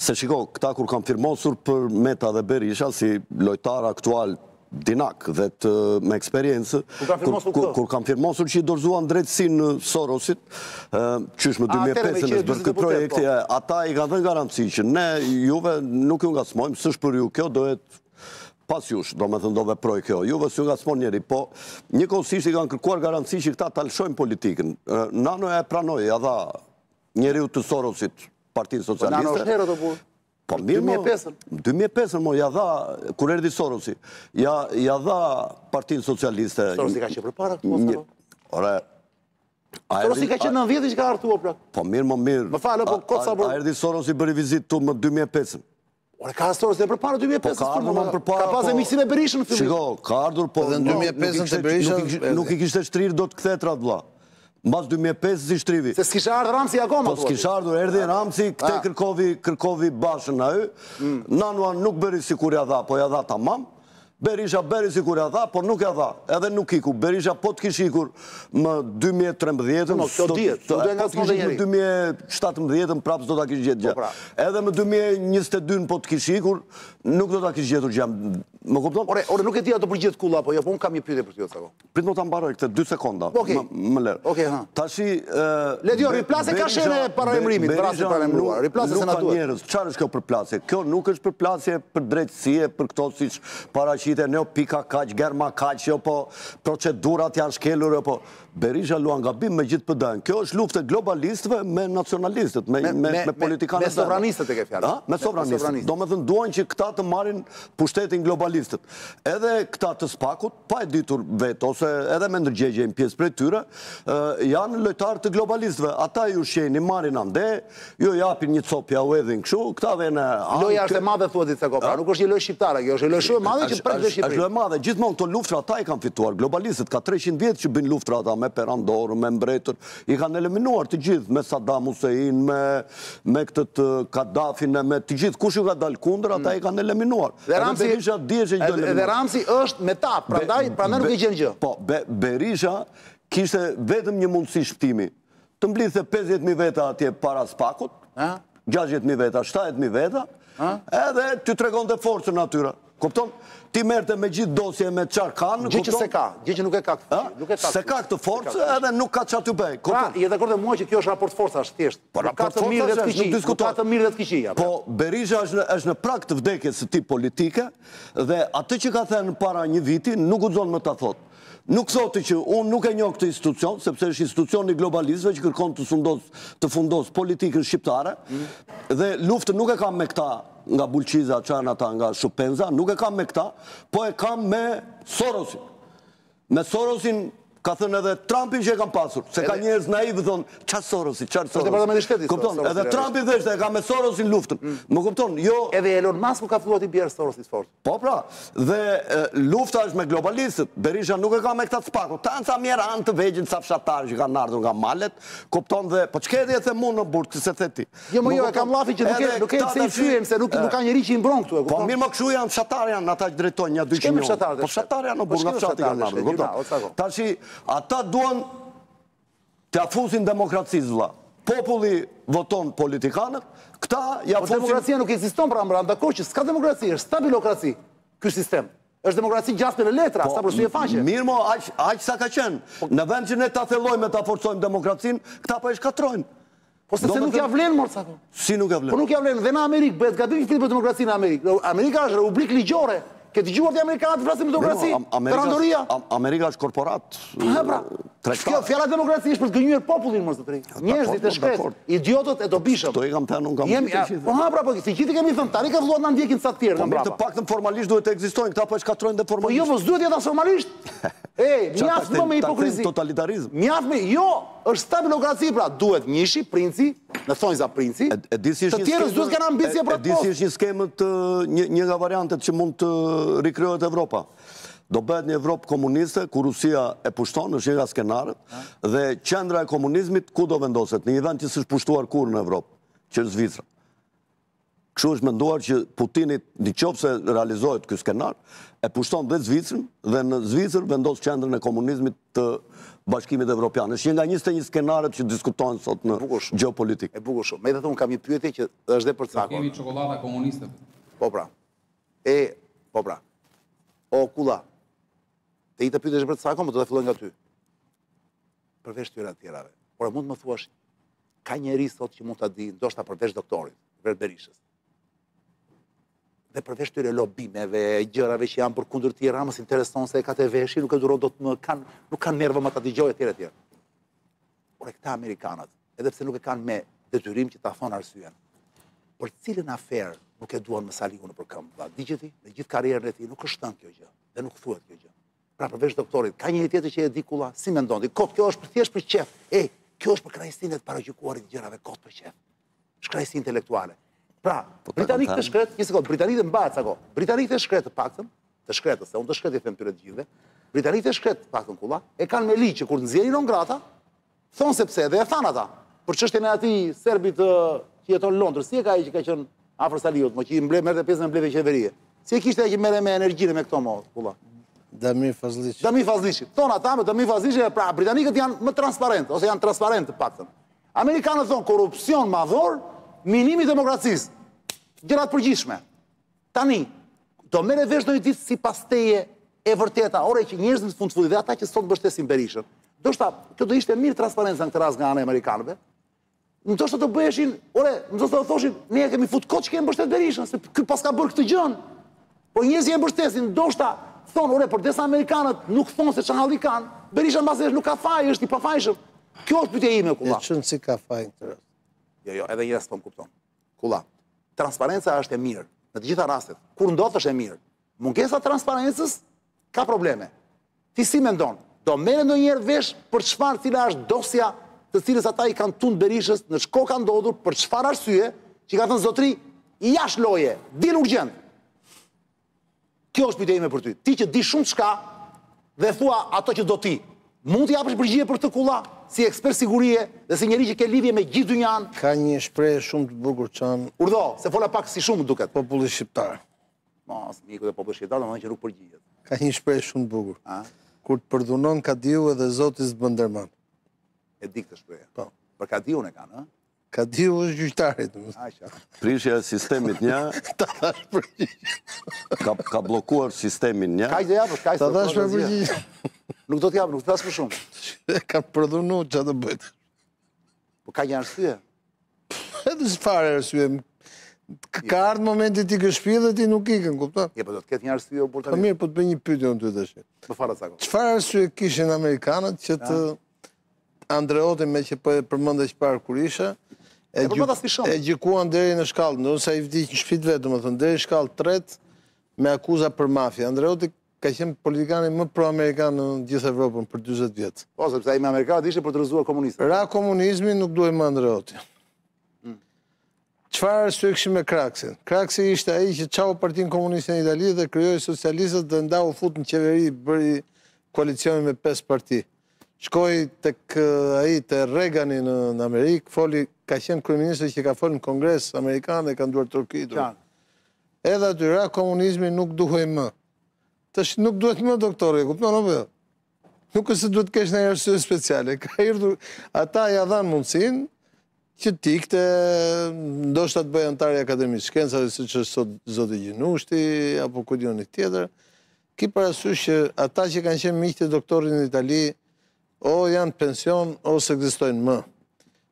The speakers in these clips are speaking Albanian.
Se shiko, këta kur kanë firmosur për Meta dhe Berisha si lojtar aktual dinak dhe të, me eksperiencë, kur, kur kanë firmosur që i dorëzuan drejtësinë Sorosit, qysh më 2005 është bërë ky projekti, po. ata i kanë dhënë garanci që ne juve nuk ju ngacmojmë, s'është për ju kjo, do jetë pas jush, domethënë do veprojë kjo, juve s'ju ngacmon njeri, po njëkohësisht i kanë kërkuar garanci që këta ta lëshojnë politikën. Nanoja e pranoi, ia dha njeriut të Sorosit, Partinë po, Socialiste. Po Nano është herët o burrë. Po mirë mo, 2005-ën. 2005-ën mo, ia dha, kur erdhi Sorosi, ia, ia dha Partinë Socialiste. Sorosi ka qenë përpara këtu, mos Ore, a Sorosi ka qenë në 90 që ka hartuar plak. Po mirë, mo mirë. Më fal, po kot sa A erdhi Sorosi bëri vizitë këtu më 2005-ën. Ore ka Sorosi përpara 2005-ës. Po ka ardhur më përpara. Ka pasë po- miqësi me Berishën në fillim. Shiko, ka ardhur po Edhe në 2005-ën te Berisha nuk i kishte shtrirë dot kthetrat vëlla. Mbas 2005-ës i shtrivi. Se s'kishte ardhur Ramsi akoma. Po s'kishte ardhur, erdhi Ramsi, këte kërkovi, kërkovi Bashën aty. Mm. Nanua nuk bëri sikur ia dha, po ia dha tamam. Berisha bëri sikur ia dha, por nuk ia dha. Edhe nuk iku. Berisha po të kish ikur më 2013-ën, po, kjo dihet, po të kish ikur më 2017-ën, prapë s'do ta kish gjetë gjë. Po, pra. Edhe më 2022-ën po të kish ikur, nuk do ta kish gjetur gjë. Më kupton? Ore, ore, nuk e di a do përgjigjet kulla apo jo, po unë kam një pyetje për ty, Cako. Prit mo ta mbaroj këtë 2 sekonda. Okej. Më lër. Okej, ha. Tashi Ledion, riplase ka shene paralajmërimit, vrasje paralajmëruar. Riplase se na duhet. Nuk ka njerëz. Çfarë është kjo përplasje? Kjo nuk është përplasje për drejtësi, për këto siç paraqiten, jo pika kaq, germa kaq, jo po procedurat janë shkelur, jo po Berisha luan gabim me gjithë PD-n. Kjo është luftë e globalistëve me nacionalistët, me me me politikanët. Me sovranistët e ke fjalën. Me sovranistët. Domethënë duan që këta të marrin pushtetin globalistët. Edhe këta të SPAK-ut, pa e ditur vetë, ose edhe me ndërgjegje një pjesë prej tyre, janë lojtarë të globalistëve. Ata i ushqejnë, i marrin ande, ju japin një copë, ja u hedhin kështu, këta dhe në... Loja është e madhe, thua ti Cako, pra nuk është një lojë shqiptare, kjo është një lojë shumë e madhe që prek dhe Shqipërinë. Është lojë e madhe, gjithmonë këto luftra ata i kanë fituar, globalistët, ka 300 vjet që bëjnë luftra ata me perandorë, me mbretër, i kanë eliminuar të gjithë, me Saddam Hussein, me, me këtë të Gaddafin, me të gjithë, kush ju ka dalë kundër, ata i kanë eliminuar. Dhe Ramsi, Berisha dihet që do Edhe Ramsi është me ta, prandaj prandaj nuk e gjen gjë. Po, Berisha kishte vetëm një mundësi shpëtimi. Të mblidhte 50.000 veta atje para SPAK-ut, 60.000 veta, 70.000 veta, edhe t'u tregonte forcën atyre. Kupton? T'i merrte me gjithë dosje me çfarë kanë, kupton? Gjë që s'e ka, gjë që nuk e ka këtë. Nuk e ka. S'e ka këtë forcë, edhe nuk ka çfarë t'u bëjë. Pra, je dakord me mua që kjo është raport forcash thjesht. Po raport forcash është, nuk diskutohet. Nuk ka të mirë dhe të këqij. Po Berisha është në është në prag të vdekjes së tij politike dhe atë që ka thënë para një viti nuk guxon më ta thotë. Nuk thotë që unë nuk e njoh këtë institucion, sepse është institucioni i globalistëve që kërkon të sundos të fundos politikën shqiptare mm. dhe luftën nuk e kam me këta nga Bulqiza, ça janë ata nga Shupenza, nuk e kam me këta, po e kam me Sorosin. Me Sorosin ka thënë edhe Trumpin që e kam pasur, se ka njerëz naiv thonë, ça Sorosi, ça Sorosi. Departamenti i Shtetit. Kupton, edhe Trumpi thoshte e kam me Sorosin luftën. Mm. Më kupton, jo Edhe Elon Musk ka filluar t'i bjerë Sorosit fort. Po pra, dhe lufta është me globalistët. Berisha nuk e ka me këta të SPAK-ut. Këta janë ca mjeranë të vegjël, ca fshatarë që kanë ardhur nga malet, kupton dhe po ç'ke e the mu në burg, ti s'e the ti. Jo, mo jo, e kam llafin që nuk e nuk e pse i fyejmë se nuk nuk ka njeri që i mbron këtu, e kupton? Po mirë, mo kështu janë fshatarë janë ata që drejtojnë nja 200 milionë. Po fshatarë janë o burrë, nga po fshati kanë ardhur, kupton? Tashi ata duan t'ia fusin demokracisë vëlla. Populli voton politikanët, këta ia po fusin. Po demokracia nuk ekziston pra, pra, dakord që s'ka demokraci, është stabilokraci ky sistem. Është demokraci gjasme në letra, po, sa për sy e faqe. Mirë mo, aq, aq sa ka qenë. Po, në vend që ne ta thellojmë e ta forcojmë demokracinë, këta po e shkatërrojnë. Po sepse nuk ia vlen mor Cako. Si nuk ia vlen? Po nuk ia vlen dhe në Amerikë bëhet gabim që flitet për demokraci në Amerikë. Amerika është republikë ligjore. Ke dëgjuar ti amerikanët të flasin për demokraci? Perandoria. Amerika është korporatë. Po pra. Kjo fjala demokraci është për të gënjyer popullin mor zotëri. Njerëzit e shkretë, idiotët e dobishëm. Këto i kam thënë unë kam thënë. Po ha pra po si gjithë i kemi thënë, tani ka filluar na ndjekin ca të tjerë nga po, mbrapa. Po të paktën formalisht duhet të ekzistojnë, këta po e shkatërrojnë dhe formalisht. Po jo, po s'duhet jetë as formalisht. Ej, mjaft më me hipokrizi. Totalitarizëm. Mjaft me, jo, Është stabilokraci pra, duhet njëshi, princi, në thonjza princi, e di si të tjerët s'duhet kanë ambicie për atë post. E di si është një skemë të një, një nga variantet që mund të rikrijohet Evropa. Do bëhet një Evropë komuniste ku Rusia e pushton, është një nga skenarët, dhe qendra e komunizmit ku do vendoset? Në një vend që s'është pushtuar kurrë në Evropë, që është Zvicra. Kështu është menduar që Putini, në qoftë se realizohet ky skenar, e pushton dhe Zvicrën dhe në Zvicër vendos qendrën e komunizmit të Bashkimit Evropian. Është një nga 21 skenarët që diskutohen sot në gjeopolitikë. E bukur shumë. Megjithatë unë kam një pyetje që është dhe për Cakon. Kemi çokollata komuniste. Po pra. E, po pra. O Kulla. Të i të pyetësh për Cakon, po do ta filloj nga ty. Përveç tyre të tjerave. Por mund të më thuash ka njeri sot që mund ta di, ndoshta përveç doktorit, vetë Berishës. Dhe përveç tyre lobimeve, gjërave që janë për kundër tij, Ramës intereson se e ka te veshi, nuk e duron dot më, kanë, nuk kanë nerva më ta dëgjojë etj etj. Por e këta amerikanët, edhe pse nuk e kanë me detyrim që ta thonë arsyen, për cilën aferë nuk e duan më Saliun nëpër këmbë, vlla, di që ti, në gjithë karrierën e tij nuk është thënë kjo gjë dhe nuk thuhet kjo gjë. Pra përveç doktorit, ka njeri tjetër që e di kulla, si mendon ti? Kot, kjo është për thjesht për qef. E, kjo është për kënaqësinë e të paragjykuarit gjërave kot për qef. Është kënaqësi intelektuale. Pra, po britanikët të shkretë, një sekondë, britanikët mbahet sa kohë. Britanikët e shkretë të paktën, të shkretë, se unë të shkretë i them tyre të gjithëve. Britanikët e shkretë të paktën kulla, e kanë me ligj që kur nxjerrin non grata, Thonë sepse dhe e thanë ata, për çështjen e atij serbit që jeton në Londër, si e ka ai që ka qenë afër Saliut, mo që i mble merrte pjesë në mbledhje qeverie. Si e kishte ai që merrej me energjinë me këto mo, kulla. Damir Fazlliçi. Damir Fazlliçi. Thonë ata me Damir Fazlliçi, pra britanikët janë më transparent ose janë transparent të paktën. Amerikanët thonë korrupsion madhor, minim i demokracisë. Gjëra të përgjithshme. Tani, do merret vesh ndonjë ditë sipas teje e vërteta, ore që njerëzit në fund të fundit dhe ata që sot mbështesin Berishën. Ndoshta kjo do ishte mirë transparenca në këtë rast nga ana e amerikanëve. Ndoshta do bëheshin, ore, ndoshta do thoshin, ne e kemi fut kot që kemi mbështet Berishën, se ky paska bërë këtë gjën. Po njerëzit e mbështesin, ndoshta thonë, ore, përderisa amerikanët nuk thonë se çfarë halli kanë, Berisha mbase nuk ka faj, është i pafajshëm. Kjo është pyetja ime kulla. E çon si ka faj në këtë rast. Jo, jo, edhe një herë s'po më kupton. Kulla, transparenca është e mirë në të gjitha rastet. Kur ndodh është e mirë. Mungesa e transparencës ka probleme. Ti si mendon? Do merret ndonjëherë vesh për çfarë cila është dosja të cilës ata i kanë tund Berishës, në ç'kohë ka ndodhur, për çfarë arsye, që i ka thënë zotri, jashtë loje, dil urgjent. Kjo është pyetja ime për ty. Ti që di shumë çka dhe thua ato që do ti. Mund të japësh përgjigje për këtë kulla si ekspert sigurie dhe si njeri që ke lidhje me gjithë dynjanë? Ka një shprehje shumë të bukur Çan. Urdhëro, se fola pak si shumë duket. Populli shqiptar. Mos, miku dhe populli shqiptar, domethënë që nuk përgjigjet. Ka një shprehje shumë të bukur. A? Kur të përdhunon kadiu edhe Zoti s'të bën derman. E di këtë shprehje. Po. Për kadiun e kanë, ë? Kadiu është gjyqtari. Prishja e sistemit një... Ta dhash përgjigje. Ka, ka bllokuar sistemin një... Kaq do japësh, kaq Ta dhash përgjigje. Nuk do t'jap, nuk të thashë më shumë. E ka përdhunu, ça të bëjtë. Po ka një arsye. Edhe çfarë arsye. Ka ardhë momenti t'i ikësh shtëpi dhe ti nuk ikën, kupton? Je, po do të ketë një arsye o burrë. Po mirë, po të bëj një pyetje unë ty tash. Më fal Cako. Çfarë arsye kishin amerikanët që të Andreotin meqë po e përmende që parë kur isha, e, e gjykuan deri në shkallë, ndonëse ai vdiq në shtëpi të vet, domethënë deri në shkallë tretë me akuza për mafia. Andreoti ka qenë politikani më pro-amerikan në gjithë Evropën për 40 vjet. Po, sepse ai me amerikanët ishte për të rrëzuar komunistët. Ra komunizmi nuk duhej më Andreoti. Çfarë arsye kishin me Kraksin? Kraksi ishte ai që çau Partinë Komuniste në Itali dhe krijoi socialistët dhe ndau u fut në qeveri, bëri koalicionin me pesë parti. Shkoi tek ai te Regani në në Amerikë, foli, ka qenë kryeministri që ka folë në Kongres amerikan dhe kanë duartrokitur. Edhe aty ra komunizmi nuk duhej më. Tash nuk duhet më doktori, e kupton apo jo? Nuk është se duhet të kesh ndonjë arsye speciale. Ka erdhur, ata ia dhanë mundësinë që të ikte, ndoshta të bëhej anëtar i Akademisë Shkencave, siç është sot zoti Gjinushti, apo ku di unë tjetër. Ki parasysh që ata që kanë qenë miqtë e doktorit në Itali, o janë pension, o s'ekzistojnë më.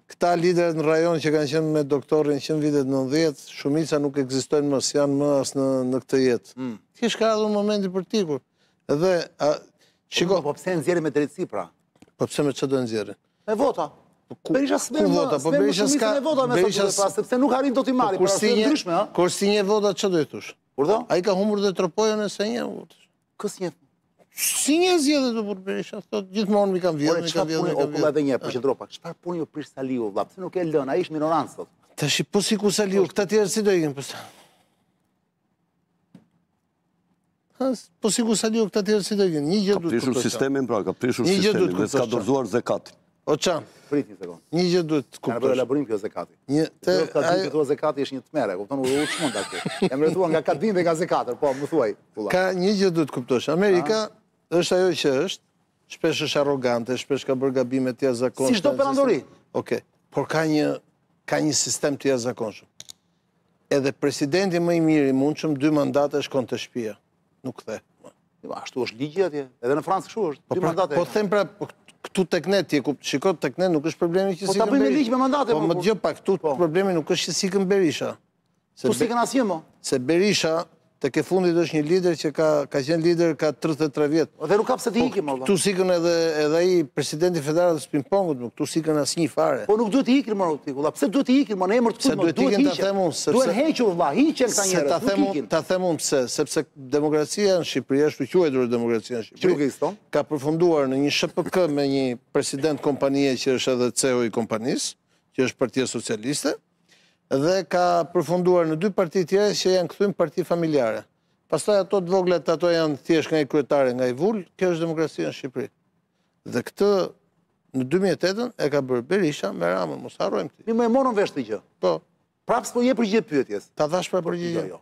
Këta liderët në rajon që kanë qenë me doktorin që në vitet 90, shumica nuk ekzistojnë më, s'janë më as në, në këtë jetë. Mm. Thjesht ka ardhur momenti për të ikur. Dhe, a, shiko... Po, po pse e nxjerrin me drejtësi, pra? Po pse me ç'do e nxjerrin? Me vota. Po Berisha s'merr më, vota? Po Berisha s'ka vota me Berisha pra, sepse nuk arrin dot t'i marrë, po, për arsye ndryshme, ë. Kur s'i njeh vota ç'do i thosh? Urdhëro? Ai ka humbur dhe Tropojën e s'e njeh. Kë s'e njeh? S'i njeh zgjedhjet o burrë Berisha, thotë gjithmonë m'i kanë vjedhur, m'i kanë vjedhur, m'i kanë vjedhur. Edhe një herë, përqendro pak. Çfarë punë ju prish Saliu vlla? Pse nuk e lën? Ai është minorancë sot. Tash po s'iku Saliu, këta tjerë si do ikin pastaj? Po s'iku Saliu këta tjerë si do ikin? Një gjë duhet të kuptosh. Ka prishur sistemin, pra, ka prishur sistemin dhe s'ka dorëzuar zekatin. O Çan. Prit një sekond. Një gjë duhet të kuptosh. Ka bërë elaborim kjo zekati. Një te ka ditë që thua zekati është një tmerr, e kupton? U çmend aty. Jam rrethuar nga Kadin dhe nga Z4, po më thuaj. Ka një gjë duhet të kuptosh. Amerika është ajo që është, shpesh është arrogante, shpesh ka bërë gabime të jashtëzakonshme. Si çdo perandori. Okej. Por ka një ka një sistem të jashtëzakonshëm. Edhe presidenti më i mirë i mundshëm dy mandate shkon te shtëpia. Nuk kthehet. Jo, ashtu është ligji atje. Edhe në Francë kështu është. Po dy pra, mandate. Po them pra, po këtu tek ne ti e kup, shiko tek ne nuk është problemi që po s'ikën. Po ta bëjmë ligj me mandate. Po më dëgjo pak këtu po. problemi nuk është që s'ikën Berisha. Se po s'ikën asnjë mo. Se Berisha tek e fundit është një lider që ka ka qenë lider ka 33 vjet. Dhe nuk ka pse të po, ikim valla. Këtu s'ikën edhe edhe ai presidenti i Federatës së Ping-Pongut, nuk këtu s'ikën asnjë fare. Po nuk duhet të ikin më ti, valla. Pse duhet të ikin më në emër të kujt? Duhet të ikin ta them unë, sepse duhen hequr valla, hiqen këta njerëz. Ta them unë, ta them unë pse, sepse demokracia në Shqipëri, ashtu quajtur demokracia në Shqipëri, nuk ekziston, ka përfunduar në një SHPK me një president kompanie që është edhe CEO i kompanisë, që është Partia Socialiste, dhe ka përfunduar në dy parti tjera që janë kthyer në parti familjare. Pastaj ato të voglat ato janë thjesht nga i kryetari, nga i vulë, kjo është demokracia në Shqipëri. Dhe këtë në 2008-ën e ka bërë Berisha me Ramën, mos harrojmë këtë. Mi më e morëm vesh këtë gjë. Po. Prapë s'po jep përgjigje pyetjes. Ta dhashë pra përgjigje. Jo, jo.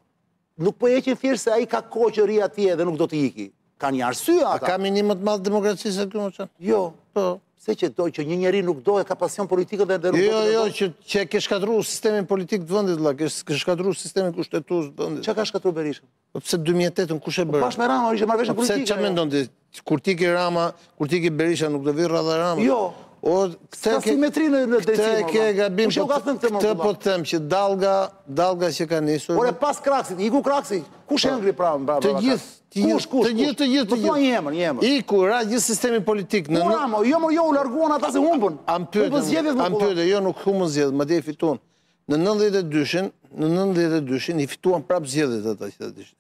Nuk po heqin thjesht se ai ka kohë që rri atje dhe nuk do të iki. Ka një arsye ata. A ka minim më të madh demokraci se ky mo Çan? Jo. Po. Pse që do që një njeri nuk do e ka pasion politikën dhe, dhe nuk jo, do të Jo, jo, që që ke shkatërruar sistemin politik të vendit, vëlla, ke ke shkatërruar sistemin kushtetues të vendit. Çka ka shkatërruar Berisha? Po pse 2008-ën kush e po bëri? Po bashkë me Rama ishte marrëveshje po politike. Pse çfarë mendon ti? Kur t'iki Rama, kur t'iki Berisha nuk do vijë radha Ramës. Jo. O këtë ke simetri në në drejtësi. Këtë ke gabim. Kush e ka thënë këtë më? Këtë po të them që dallga, dallga që ka nisur. Ore pas Kraksit, iku Kraksi. Kush e ngri pra pra? Të gjithë, të gjithë, të gjithë, të gjithë, të gjithë. Një emër, një emër. Iku, ra gjithë sistemi politik në. Po Rama, jo mo jo u larguan ata se humbën. A më pyete, a më pyete, jo nuk humbën zgjedhjet, madje i fituan. Në 92-shin, në 92-shin i fituan prapë zgjedhjet ata që të ishin.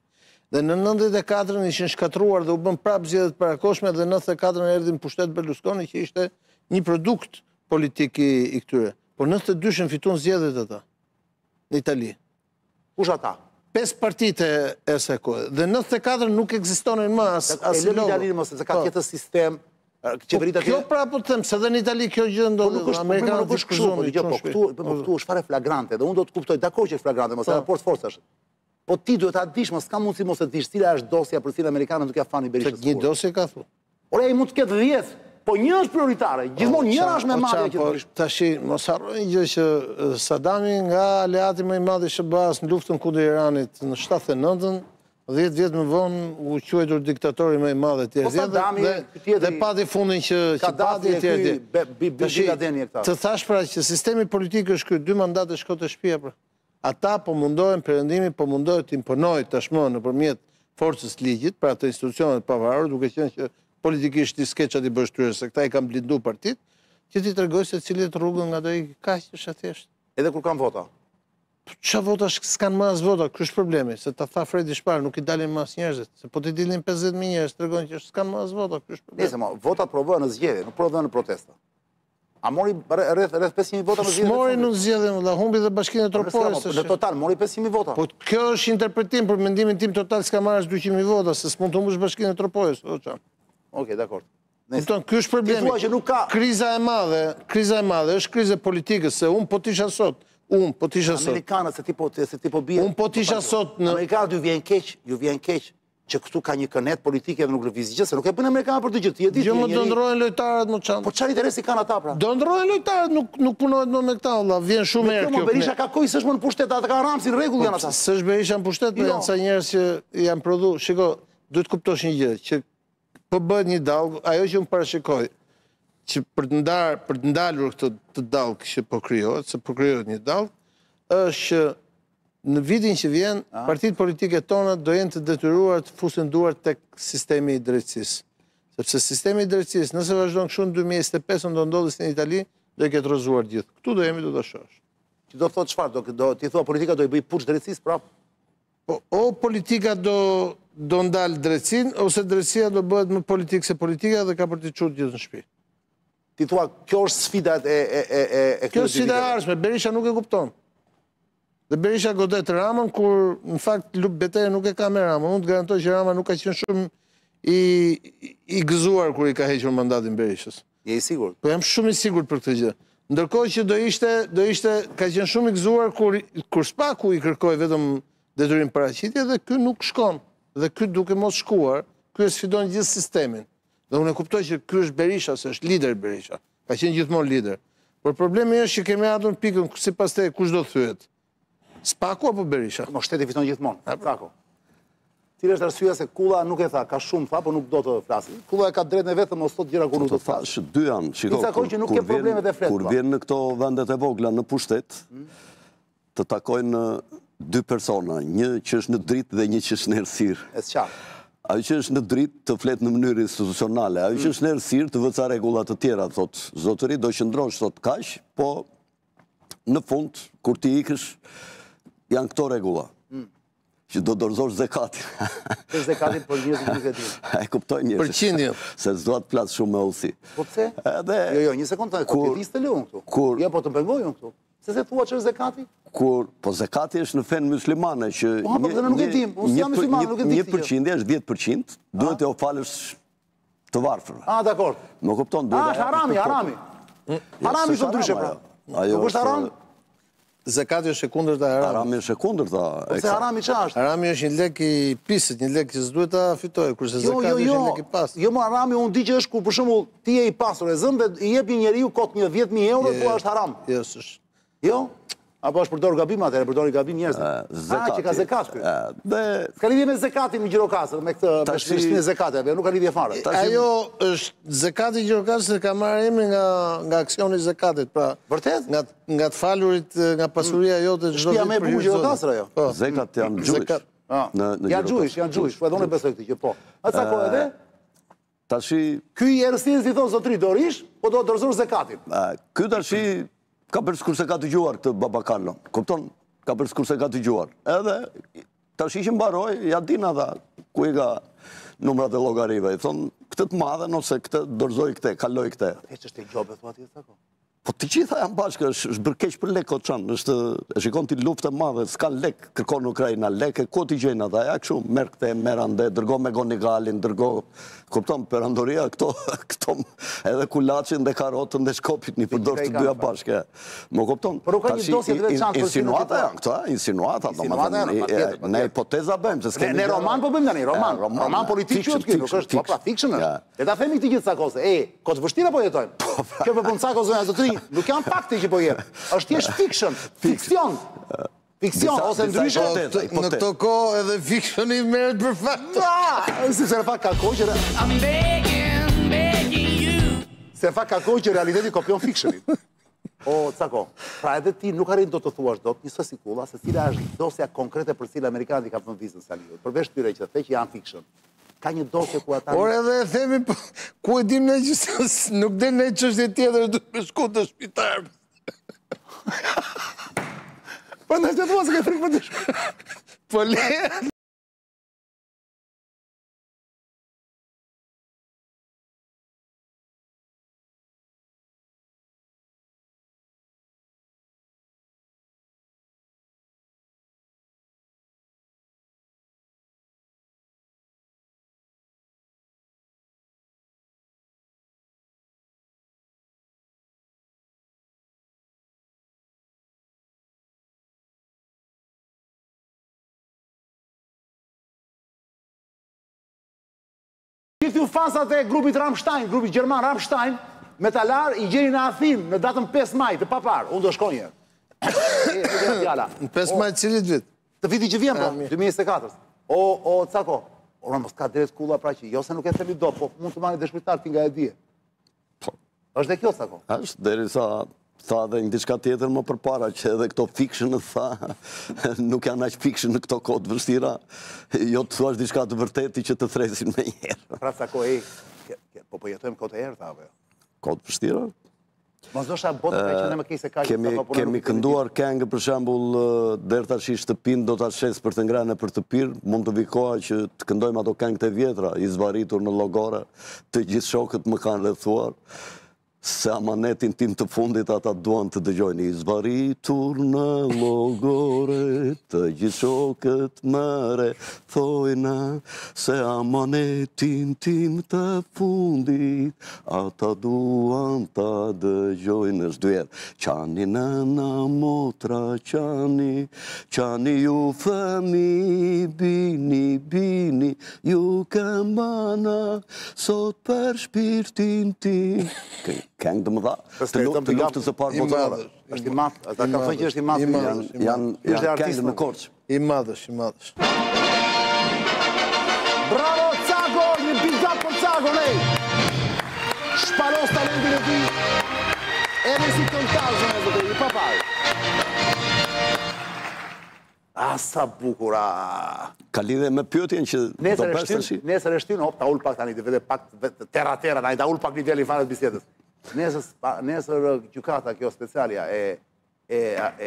Dhe në 94-ën ishin shkatërruar dhe u bënë prapë zgjedhje të parakohshme dhe në 94-ën erdhi në pushtet Berlusconi që ishte një produkt politik i, i këtyre. Por në 92-shin fituan zgjedhjet ata në Itali. Kush ata? Pesë partitë e asaj kohe. Dhe në 94 nuk ekzistonin më as, as si logo. E lëmë Italinë se ka po. tjetër sistem, qeveritë po, Kjo pra po të them, se dhe në Itali kjo gjë ndodhi. Po nuk është, po, nuk është kështu, po dëgjoj, po këtu, po këtu është fare flagrante dhe unë do të kuptoj, dakord që është flagrante, mos e po. raport forcash. Po ti duhet ta dish, mos ka mundësi mos e dish cila është dosja për cilën amerikanët nuk ia falin Berishës. Një dosje ka thu. Ore ai mund të ketë 10, po një është prioritare. Gjithmonë njëra është më e madhe që të dish. Tashi mos harro një gjë që Sadami nga aleati më i madh i SHBA-s në luftën kundër Iranit në 79-ën, 10 vjet më vonë u quajtur diktatori më i madh etj. Po Sadami dhe, dhe pati fundin që që pati etj etj. Tashi të thash pra që sistemi politik është ky, dy mandate shko te shtëpia pra. Ata po mundohen, Perëndimi po mundohet të imponojë tashmë nëpërmjet forcës së ligjit, pra të institucioneve të pavarura, duke qenë që politikisht ti s'ke ça t'i bësh tyre, se këta i kanë blindu partitë, që t'i tregojë secilit rrugën nga do ikë. Kaq është e thjeshtë. Edhe kur kanë vota. Po ça votash, s'kanë më as vota, ky është problemi, se ta tha Fredi shparë, nuk i dalin më as njerëzit, se po t'i dilnin 50.000 njerëz, tregon që s'kanë më as vota, ky është problemi. Nëse mo, votat prodhohen në zgjedhje, nuk prodhohen në protesta. A mori rreth rreth 500.000 vota në zgjedhje? Mori në zgjedhje, vëlla, humbi dhe bashkinë e po, Tropojës. Në total mori 500.000 vota. Po kjo është interpretim për mendimin tim total s'ka marrë as 200.000 vota, se s'mund të humbësh bashkinë e Tropojës, o Çan. Okej, dakord. Kupton, ky është problemi. Ti thua që nuk ka kriza e madhe, kriza e madhe është krizë e politikës, se unë po të isha sot, unë po të isha sot. Amerikanët se ti po se ti po bie. Unë po të isha sot në Amerikanët ju vjen keq, ju vjen keq që këtu ka një kënetë politike dhe nuk lëviz gjë, se nuk e bëjnë amerikanët për të gjë, ti e di. Jo, më do ndrohen lojtarët mo Çan. Po çfarë interesi kanë ata pra? Do ndrohen lojtarët, nuk nuk punohet më me këta vëlla, vjen shumë herë kjo. Berisha ka kohë s'është më në pushtet, ata kanë Ramsin rregull janë ata. Po, s'është Berisha në pushtet, po jo. janë ca njerëz që janë prodhu. Shiko, duhet të kuptosh një gjë, që po bëhet një dallgë, ajo që unë parashikoj, që për të ndarë, për të ndalur këtë të dallgë që po krijohet, se po krijohet një dallgë, është që Në vitin që vjen, partitë politike tona do jenë të detyruar të fusin duart tek sistemi i drejtësisë. Sepse sistemi i drejtësisë, nëse vazhdon kështu në 2025 do ndodhi si në Itali, do i ketë rrëzuar gjithë. Këtu do jemi do ta shohësh. Që do thotë çfarë, do do ti thua politika do i bëjë puç drejtësisë prapë? Po o politika do do ndalë drejtësinë ose drejtësia do bëhet më politikë se politika dhe ka për t'i çuar gjithë në shtëpi. Ti thua kjo është sfida e e e e e Kjo është sfida e ardhshme, Berisha nuk e kupton. Dhe Berisha godet Ramën kur në fakt luftë betejën nuk e ka me Ramën. Unë të garantoj që Rama nuk ka qenë shumë i i gëzuar kur i ka hequr mandatin Berishës. Je i sigurt? Po jam shumë i sigurt për këtë gjë. Ndërkohë që do ishte, do ishte, ka qenë shumë i gëzuar kur kur Spaku i kërkoi vetëm detyrim paraqitje dhe ky nuk shkon. Dhe ky duke mos shkuar, ky e sfidon gjithë sistemin. Dhe unë e kuptoj që ky është Berisha, se është lider Berisha. Ka qenë gjithmonë lider. Por problemi është që kemi ardhur në pikën sipas teje kush do thyhet. Spaku apo Berisha? Mo shteti fiton gjithmonë. Cako. Cila është arsyeja se Kulla nuk e tha, ka shumë tha, po nuk do të flasi. Kulla e ka drejtën e vetëm mos thotë gjëra kur nuk do të flasë. Të dy janë, shiko. Disa kohë që nuk ke probleme të flet. Kur po. vjen në këto vendet e vogla në pushtet, hmm? të takojnë dy persona, një që është në dritë dhe një që është në errësirë. E qartë. Ajo që është në dritë të flet në mënyrë institucionale, ajo që hmm. është në errësirë të vë ca rregulla të tjera, thotë, zotëri do qëndrosh sot kaq, po në fund, kur ti ikësh, janë këto rregulla. Hmm. Që do dorëzosh zekatin. Për zekatin për njerëzit nuk e dinë. E kuptoj njerëzit. Përqindje. Se s'dua të flas shumë me hollësi. Po pse? Edhe Jo, jo, një sekondë, po ti di s'të lë unë këtu. Kur Jo, po të pengoj unë këtu. Pse s'e thua ç'është zekati? Kur po zekati është në fenë muslimane që Po, po, nuk e dim, unë s'jam musliman, nuk e di. Një përqindje është 10%, duhet t'ua falësh të varfërve. Ah, dakord. Më kupton, duhet. Ah, është harami, harami. Harami është ndryshe pra. Ajo Nuk është haram? Zekati është e kundërta e haramit. Harami është e kundërta. Po pse harami ça është? Harami është një lek i pisët, një lek që s'duhet ta fitojë, kurse jo, zekati jo, jo. është një lek i pastër. Jo, mo harami unë di që është kur për shembull ti je i pasur e zëmë dhe i jep një njeriu kot një 10000 euro, thua është haram. Jo, s'është. Jo? Apo është përdorur gabim atëherë, përdorin gabim njerëzit. Zekati. Ah, që ka zekat ky. Dhe s'ka lidhje me zekatin në Gjirokastër, me këtë me shtimin e zekateve, nuk ka lidhje fare. Ajo është zekati i Gjirokastrës ka marrë emrin nga nga aksioni i zekatit, pra. Vërtet? Nga nga të falurit nga pasuria jote çdo vit. Shtëpia më e bukur Gjirokastër ajo. Po. Zekat janë Jewish. Ah. Në në Janë Jewish, janë Jewish, po edhe unë besoj këtë që po. A sa kohë edhe? Tashi Ky i errësirës i thotë zotri do rish, po do dorëzosh zekatin. Ky tashi ka bërë sikur s'e ka dëgjuar këtë Baba Carlon. Kupton? Ka bërë sikur s'e ka dëgjuar. Edhe tashi që mbaroi, ja din ata ku i ka numrat e llogarive. I thon këtë të madhen ose këtë dorëzoj këtë, kaloj këtë. E ç'është gjobe thua ti Cako? Po të gjitha janë bashkë, është, është bërë keq për lek o çan, është e shikon ti luftë e madhe, s'ka lek, kërkon Ukraina lek, e ku t'i gjejnë ata? Ja kështu, merr këtë, merr ande, dërgo McGonigalin, dërgo, kupton, perandoria këto, këto edhe kulaçin dhe karotën dhe shkopin i përdor të dyja bashkë. Më kupton? Por ka një dosje të veçantë për insinuata janë këto, insinuata, domethënë, ne hipoteza bëjmë, se s'kemi. Ne roman po bëjmë tani, roman, roman politik quhet ky, nuk është, po pra fiction është. Le ta themi këtë gjë Cako se, e, kohë të vështira po jetojmë. Po, pra. Kjo po bën Cako zonja zotërinj, nuk janë fakte që po jep. Është thjesht fiction, fiksion. Fiksion ose ndryshe po, në këto kohë edhe fiksioni merret për fakt. Sepse në fakt ka kohë që I'm begging, begging you. Se në fakt ka kohë që realiteti kopjon fictionin. O, Cako, pra edhe ti nuk arrin dot të thuash dot, njësoj si Kulla, se cila është dosja konkrete për cilën amerikanët i kanë vënë vizën Saliut, përveç tyre që the që janë fiction. Ka një dosje ku ata... Por edhe e themi, po, ku e dim ne që nuk del në çështje tjetër, duhet me shku dëshmitar. Po në të thua se ke frikë për dëshmitar. Po le... Gjithë ju fansat e grupit Rammstein, grupit gjerman Rammstein, metalar i gjeni në Athinë në datën 5 maj të paparë. Unë do shkoj një herë. Në 5 maj të cilit vit? Të vitit që vjen, po, 2024. O, o, Cako, ora mos ka drejt Kulla pra që, jo se nuk e themi do, po mund të marrë dëshmitar ti nga e dije. Po. Është dhe kjo, Cako. Është, derisa tha dhe një diçka tjetër më përpara, që edhe këto fiction, tha, nuk janë aq fiction në këto kohë të vështira, jo të thuash diçka të vërtetë që të thresin menjëherë. Pra, Cako, ej, po po jetojmë kohë të errëta, apo jo? Kohë të vështira? Mos ndoshta bota ka qenë më keq se kaq. Kemi kemi kënduar këngë për shembull deri tash shtëpinë do ta shes për të ngrënë e për të pirë, mund të vijë koha që të këndojmë ato këngët e vjetra, i zvarritur në llogore, të gjithë shokët më kanë rrethuar. Se amanetin tim të fundit ata duan të dëgjojnë i zvarritur në llogore të gjithë shokët më rrethojnë se amanetin tim të fundit ata duan ta dëgjojnë është dy herë qani nëna motra qani qani ju fëmi bini bini Ju këmbana, sot për shpirtin tim. Këngë të mëdha, të luftës së parë botërore. Është i madh, ata kanë thënë që është i madh. Janë janë këngë në Korçë. I madh është, i madh është. Bravo Cako, një big up për Cako, nej. Shpalos talentin e tij. Edhe si këngëtar, zonja zotërinj, i paparë. Ah, sa bukur, ah. Ka lidhje me pyetjen që do bësh tash? Nesër e shtyn, hop, ta ul pak tani, të vete pak terra terra, tani ta ul pak nivelin fare të bisedës. Nesër, nesër gjykata kjo specialja e e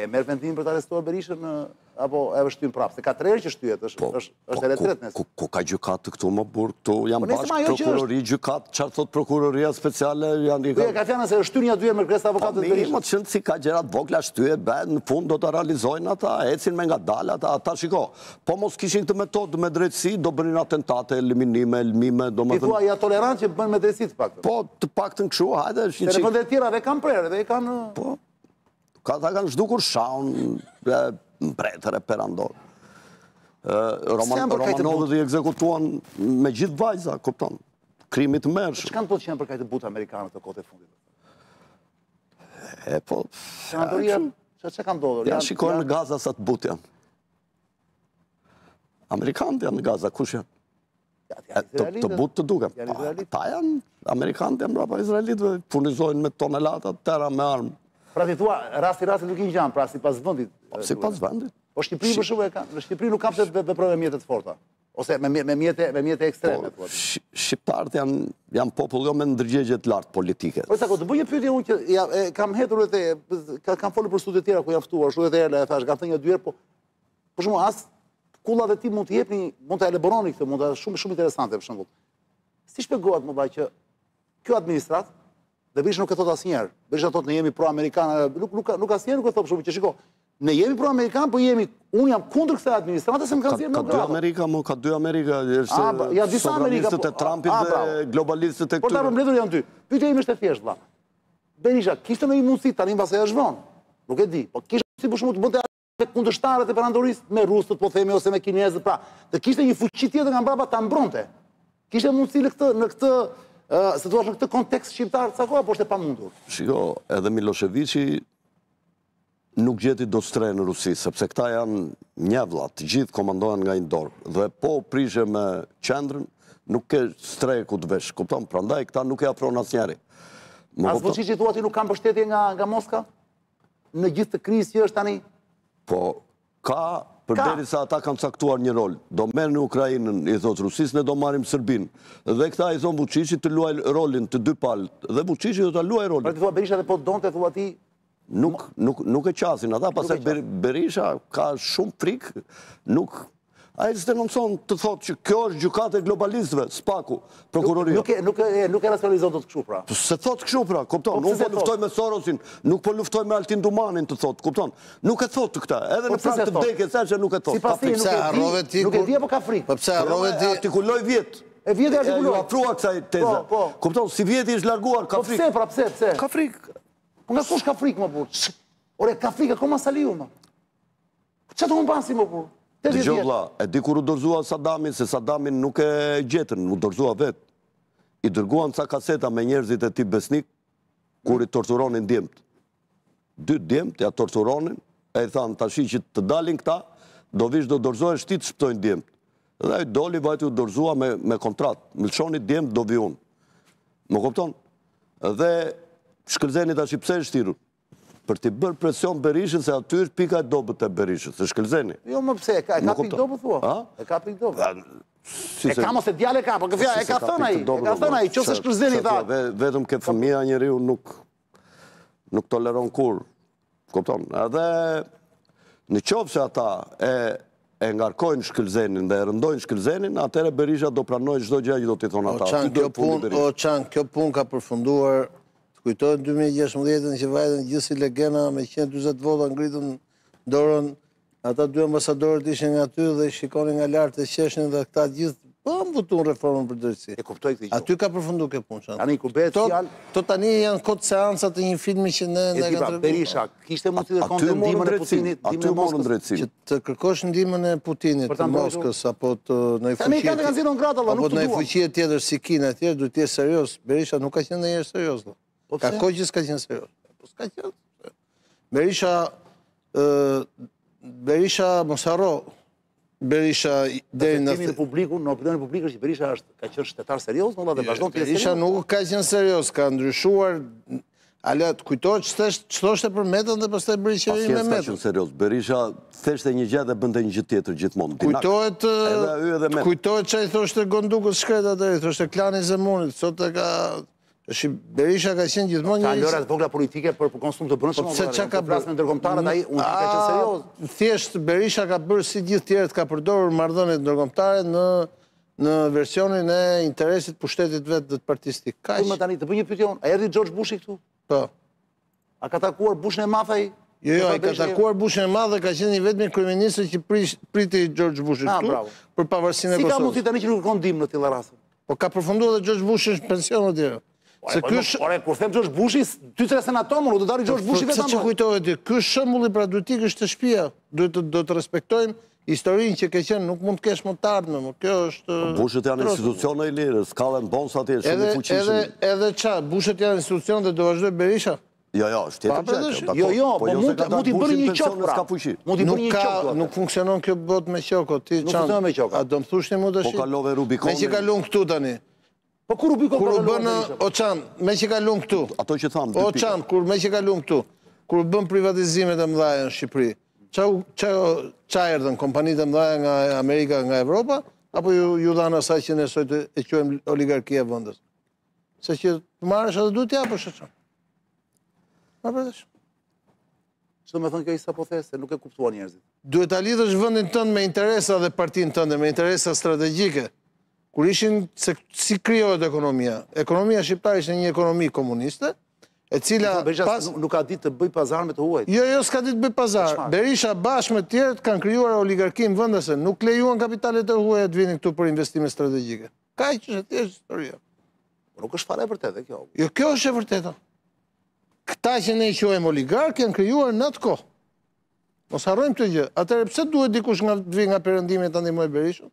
e merr vendimin për të arrestuar Berishën në apo e shtyn prapë, se ka tre herë që shtyhet, është po, është është po, herë e tretë nesër. Ku, ku ka gjykatë këtu më burrë, këtu janë po, bashkë prokurori gjykatë, çfarë thotë prokuroria speciale janë i ka. Po ka thënë se është shtyrë nja dy herë me kërkesë avokatëve të Berishës. Po mirë, si ka gjëra të vogla shtyhet, bëhet në fund do ta realizojnë ata, ecin me ngadalë ata, ata shiko. Po mos kishin këtë metodë me drejtësi, do bënin atentate, eliminime, helmime, domethënë. Ti thua janë tolerant që bëjnë me drejtësi të paktën. Po, të paktën kështu, hajde, është një çik. Se në vende të tjera dhe kanë prerë dhe i kanë Po. Ka ata kanë zhdukur shahun, mbretër e perandor. Roman, Romanovët i ekzekutuan me gjithë vajza, kupton? Krimi i tmerrshëm. Ç'ka ndodhur që janë bërë kaq të butë amerikanët në kohët e fundit? E po... Perandoria, që që ka ndodhur? Ja, shikojnë në Gaza sa të butë janë. Amerikanët janë në Gaza, kush janë? Të butë të duken. Ata janë, Amerikanët janë mbrapa izraelitëve, furnizojnë me tonelata të tëra me armë. Pra ti thua, rasti rasti nuk i ngjan, pra sipas vendit. Po, sipas vendit. Po Shqipëri për shembull e ka, në Shqipëri nuk ka pse të veprojë me mjete të forta. Ose me me mjete me mjete ekstreme po, thua. Shqiptarët janë janë popull jo me ndërgjegje të lartë politike. Po sa të bëj një pyetje unë që ja e kam hedhur edhe ka kam folur për studio të tjera ku jam ftuar, ashtu edhe Erla e thash, kam thënë një dy herë, po për shembull as Kulla dhe ti mund të jepni, mund të elaboroni këtë, mund të shumë shumë interesante për shembull. Si shpjegohet më që kjo administratë dhe Berisha nuk e thotë asnjëherë. Berisha thotë ne jemi pro amerikan, nuk nuk nuk asnjëherë nuk e thotë për shembull që shiko, ne jemi pro amerikan, po jemi unë jam kundër kësaj administrate se më kanë nxjerrë në Ka dy Amerika, mo ka dy Amerika, është a, ja disa Amerika po, e Trumpit dhe globalistët e këtyre. Por ta përmbledhur janë dy. Pyetja ime është e thjeshtë vëlla. Berisha kishte ndonjë mundësi tani mbase është vonë. Nuk e di, po kishte mundësi për shembull të bënte me kundërshtarët e perandorisë, me rusët po themi ose me kinezët, pra, të kishte një fuqi tjetër nga mbrapa ta mbronte. Kishte mundësi në këtë në këtë si thua në këtë kontekst shqiptar ca kohë apo është e pamundur? Shiko, edhe Milosheviqi nuk gjeti dot strehë në Rusi, sepse këta janë një vlla, të gjithë komandohen nga një dorë. Dhe po prishe me qendrën, nuk ke strehë ku të vesh, kupton? Prandaj këta nuk e afron asnjeri. As Vuçiçi thua ti nuk ka mbështetje nga nga Moska? Në gjithë këtë krizë që është tani? Po, ka, përderisa ata kanë caktuar një rol. Do merrni Ukrainën, i thotë Rusisë, ne do marrim Serbinë. Dhe këta i thonë Vuçiçit të luajë rolin të dy palët. Dhe Vuçiçi do ta luajë rolin. Pra ti thua Berisha dhe po donte thua ti Nuk nuk nuk e qasin ata, pastaj Berisha ka shumë frikë, nuk Ai s'denoncon të thotë që kjo është gjykatë e globalistëve, SPAK-u, prokuroria. Nuk e nuk e nuk e racionalizon dot kështu pra. Po s'e thotë kështu pra, kupton? Po, Unë po luftoj me Sorosin, nuk po luftoj me Altin Dumanin të thotë, kupton? Nuk e thotë këtë, edhe në prag të vdekjes që nuk e thotë. Sipas tij nuk e di, nuk e di apo ka frikë. Po pse po, harrove ti? Artikuloi vjet. E vjet e artikuloi. Iu afrua kësaj teze. Po, po. Kupton, sivjet i është larguar, ka po frikë. Po pse pra, pse, pse? Ka frikë. Po nga kush ka frikë më burrë? Ore, ka frikë akoma Saliu më. Ça të humbasi më burrë? Dëgjo vlla, e di kur u dorëzua Sadami, se Sadamin nuk e gjetën, u dorëzua vetë. I dërguan ca kaseta me njerëzit e tij besnik, kur i torturonin djemtë. Dy djemtë ja torturonin, e i thanë, tashi që të dalin këta, do vish do dorëzohesh ti të shpëtojnë djemtë. Dhe ai doli, vajti u dorëzua me, me kontratë, më lëshoni djemtë, do vi unë. Më kupton? Dhe Shkëlzeni tashi pse është thirrur? Për t'i bërë presion Berishës se aty është pika e dobët e Berishës, se Shkëlzeni. Jo, më pse, e ka, e ka pikë dobët thua? A? E ka pikë dobët. Si e ka mos e djalë e ka, po këfja, e ka thënë ai, e ka thënë ai, qoftë se Shkëlzeni tha. Vetëm ke fëmija njeriu nuk nuk toleron kurrë. Kupton? Edhe në qoftë se ata e e ngarkojnë Shkëlzenin dhe e rëndojnë Shkëlzenin, atëherë Berisha do pranojë çdo gjë që do t'i thonë ata. O Çan, kjo punë, o Çan, kjo punë ka përfunduar. Të kujtohet 2016-ën që vajtën gjithë si legena me 140 vota ngritën dorën, ata dy ambasadorët ishin nga aty dhe i shikonin nga lart e qeshnin dhe këta gjithë po më votuan reformën për drejtësi. E kuptoj këtë gjë. Aty ka përfundu kjo punë. Çan. Tani kur bëhet fjalë, Këto tani janë kot seanca të një filmi që ne na kanë treguar. Berisha, kishte mundësi të kërkonte ndihmën e Putinit, ndihmën e Moskës. Që të kërkosh ndihmën e Putinit, të Moskës apo të ndonjë fuqie. Apo të ndonjë fuqie tjetër si Kina etj, duhet të jesh serioz. Berisha nuk ka qenë ndonjëherë serioz. Po ka kohë që s'ka qenë serioz. Po s'ka qenë. Berisha Berisha mos harro Berisha deri në në publikun, në opinionin publik është që Berisha është ka qenë shtetar serioz, valla dhe vazhdon të jetë serioz. Berisha nuk ka qenë serioz, ka ndryshuar Ale të kujtohet ç'thoshte për Metën dhe pastaj bëri qeverinë me Metën. Ka qenë serioz. Berisha thoshte një gjë dhe bënte një gjë tjetër gjithmonë. Kujtohet edhe aty edhe Meta. Kujtohet ç'i thoshte Gon Dukës shkret atë, i thoshte klani i Zemunit, sot e ka Është Berisha ka qenë gjithmonë një Ka lojëra të vogla politike për konsum të brendshëm, po pse çka ka bërë me ndërkombëtarët ai, unë ka qenë serioz. Thjesht Berisha ka bërë si gjithë tjerët ka përdorur marrëdhëniet ndërkombëtare në në versionin e interesit pushtetit vet dhe të partisë tij. Kaq. Po më tani të bëj një pyetje unë, a erdhi George Bushi këtu? Po. A ka takuar Bushin e madh ai? Jo, jo, ai ka takuar Bushin e madh dhe ka qenë i vetmi kryeministër që priti George Bushin ah, këtu për pavarësinë e Kosovës. Si ka mundësi tani që nuk kërkon ndihmë në tilla raste? Po ka përfunduar dhe George Bushi është në pension atje. Se po, ky është Ore, kur them George Bushi, dy tre senatorë, nuk do dalë George po, Bushi vetëm. Pse ç'e kujtove ti? Ky është shembulli pra duhet të ikësh te shtëpia, duhet të do të respektojmë historinë që ke qenë, nuk mund të kesh më të ardhme, më kjo është po, Bushët janë institucione i lirë, Skull and Bones atje shumë i fuqishëm. Edhe edhe ça, Bushët janë institucion dhe do vazhdojë Berisha. Jo, jo, është tjetër gjë kjo. Jo, jo, po, po mund mund t'i bëni një qok pra. Mund t'i bëni një qok. Nuk funksionon kjo botë me qoko, ti çan. Nuk funksionon me qoko. A do më thush ti mua tash? Po kalove Rubikonin. Meqë kalon këtu tani. Po kur Rubikon kur u bën o çan, meqë kalon këtu. Ato që thamë, dy pika. O çan, kur meqë kalon këtu. Kur u bën privatizimet e mëdha në Shqipëri. Ça ça ça erdhën kompanitë e mëdha nga Amerika, nga Evropa, apo ju ju dhanë asaj që ne sot e quajmë oligarkia vendase. Se që të marrësh edhe duhet të japësh atë. Ma përdesh. Ç'do me thënë kjo isa po the, se nuk e kuptuan njerëzit. Duhet ta lidhësh vendin tënd me interesa dhe partinë tënde, me interesa strategjike. Kur ishin, se si krijohet ekonomia? Ekonomia shqiptare ishte një ekonomi komuniste, e cila Berisha pas... nuk ka ditë të bëj pazar me të huajt. Jo, jo, s'ka ditë të bëj pazar. Po Berisha bashkë me të tjerët kanë krijuar oligarkinë vendase, nuk lejuan kapitalet e huaja të vinin këtu për investime strategjike. Kaq është e thjeshtë historia. Po nuk është fare e vërtetë kjo. Jo, kjo është e vërteta. Këta që ne i quajmë oligarkë janë krijuar në atë kohë. Mos harrojmë këtë gjë. Atëherë pse duhet dikush nga të vijë nga perëndimi ta ndihmojë Berishën?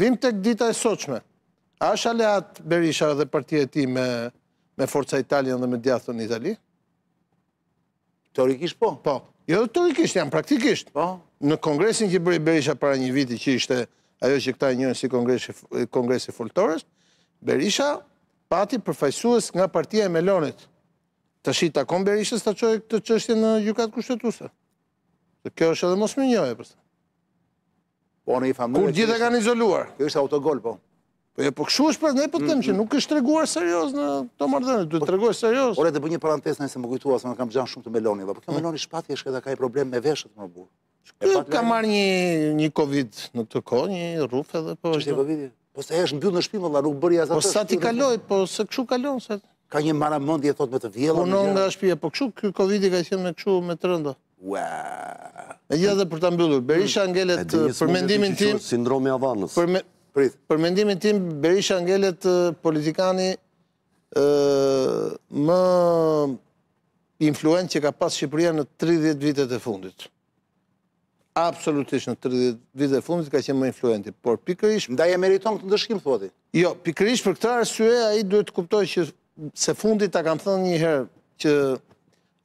Vim tek dita e sotshme. A është aleat Berisha dhe partia e tij me me Forza Italian dhe me djathtën në Itali? Teorikisht po. Po. Jo teorikisht, janë praktikisht. Po. Në kongresin që bëri Berisha para një viti, që ishte ajo që këta e njohin si kongresi, kongresi foltores, Berisha pati përfaqësues nga partia e Melonit. Tash i takon Berishës ta çojë këtë çështje në gjykatë kushtetuese. Dhe kjo është edhe mosmirënjohje pastaj. Po në një familje. Kur gjithë e kanë izoluar. Kjo është autogol po. Po jo, po kështu është prandaj po them që mm, mm. nuk është treguar serioz në këto marrëdhënie, duhet të po, tregohet serioz. Ore të bëj një parantezë se më kujtua se unë kam xhan shumë të Meloni, po kjo mm. Meloni shpati është edhe ka një problem me veshët më burr. Ky ka marrë një një Covid në këtë kohë, një rrufë edhe po. Ç'është Covidi? Po se është mbyll në shtëpi valla, nuk bëri as atë. Po sa t'i kaloj, po se kështu kalon se. Ka një marramendje thotë me të vjella. Punon nga shtëpia, po kështu ky Covidi ka qenë me kështu me të rënda. Ua. Megjithatë për ta mbyllur, Berisha mm. ngelet për mendimin tim sindromi i Havanës. Për me, Prit. Për mendimin tim Berisha ngelet politikani ë më influent që ka pas Shqipëria në 30 vitet e fundit. Absolutisht në 30 vitet e fundit ka qenë më influenti, por pikërisht Ndaj e meriton këtë ndëshkim thua ti. Jo, pikërisht për këtë arsye ai duhet të kuptojë që se fundi ta kam thënë një herë që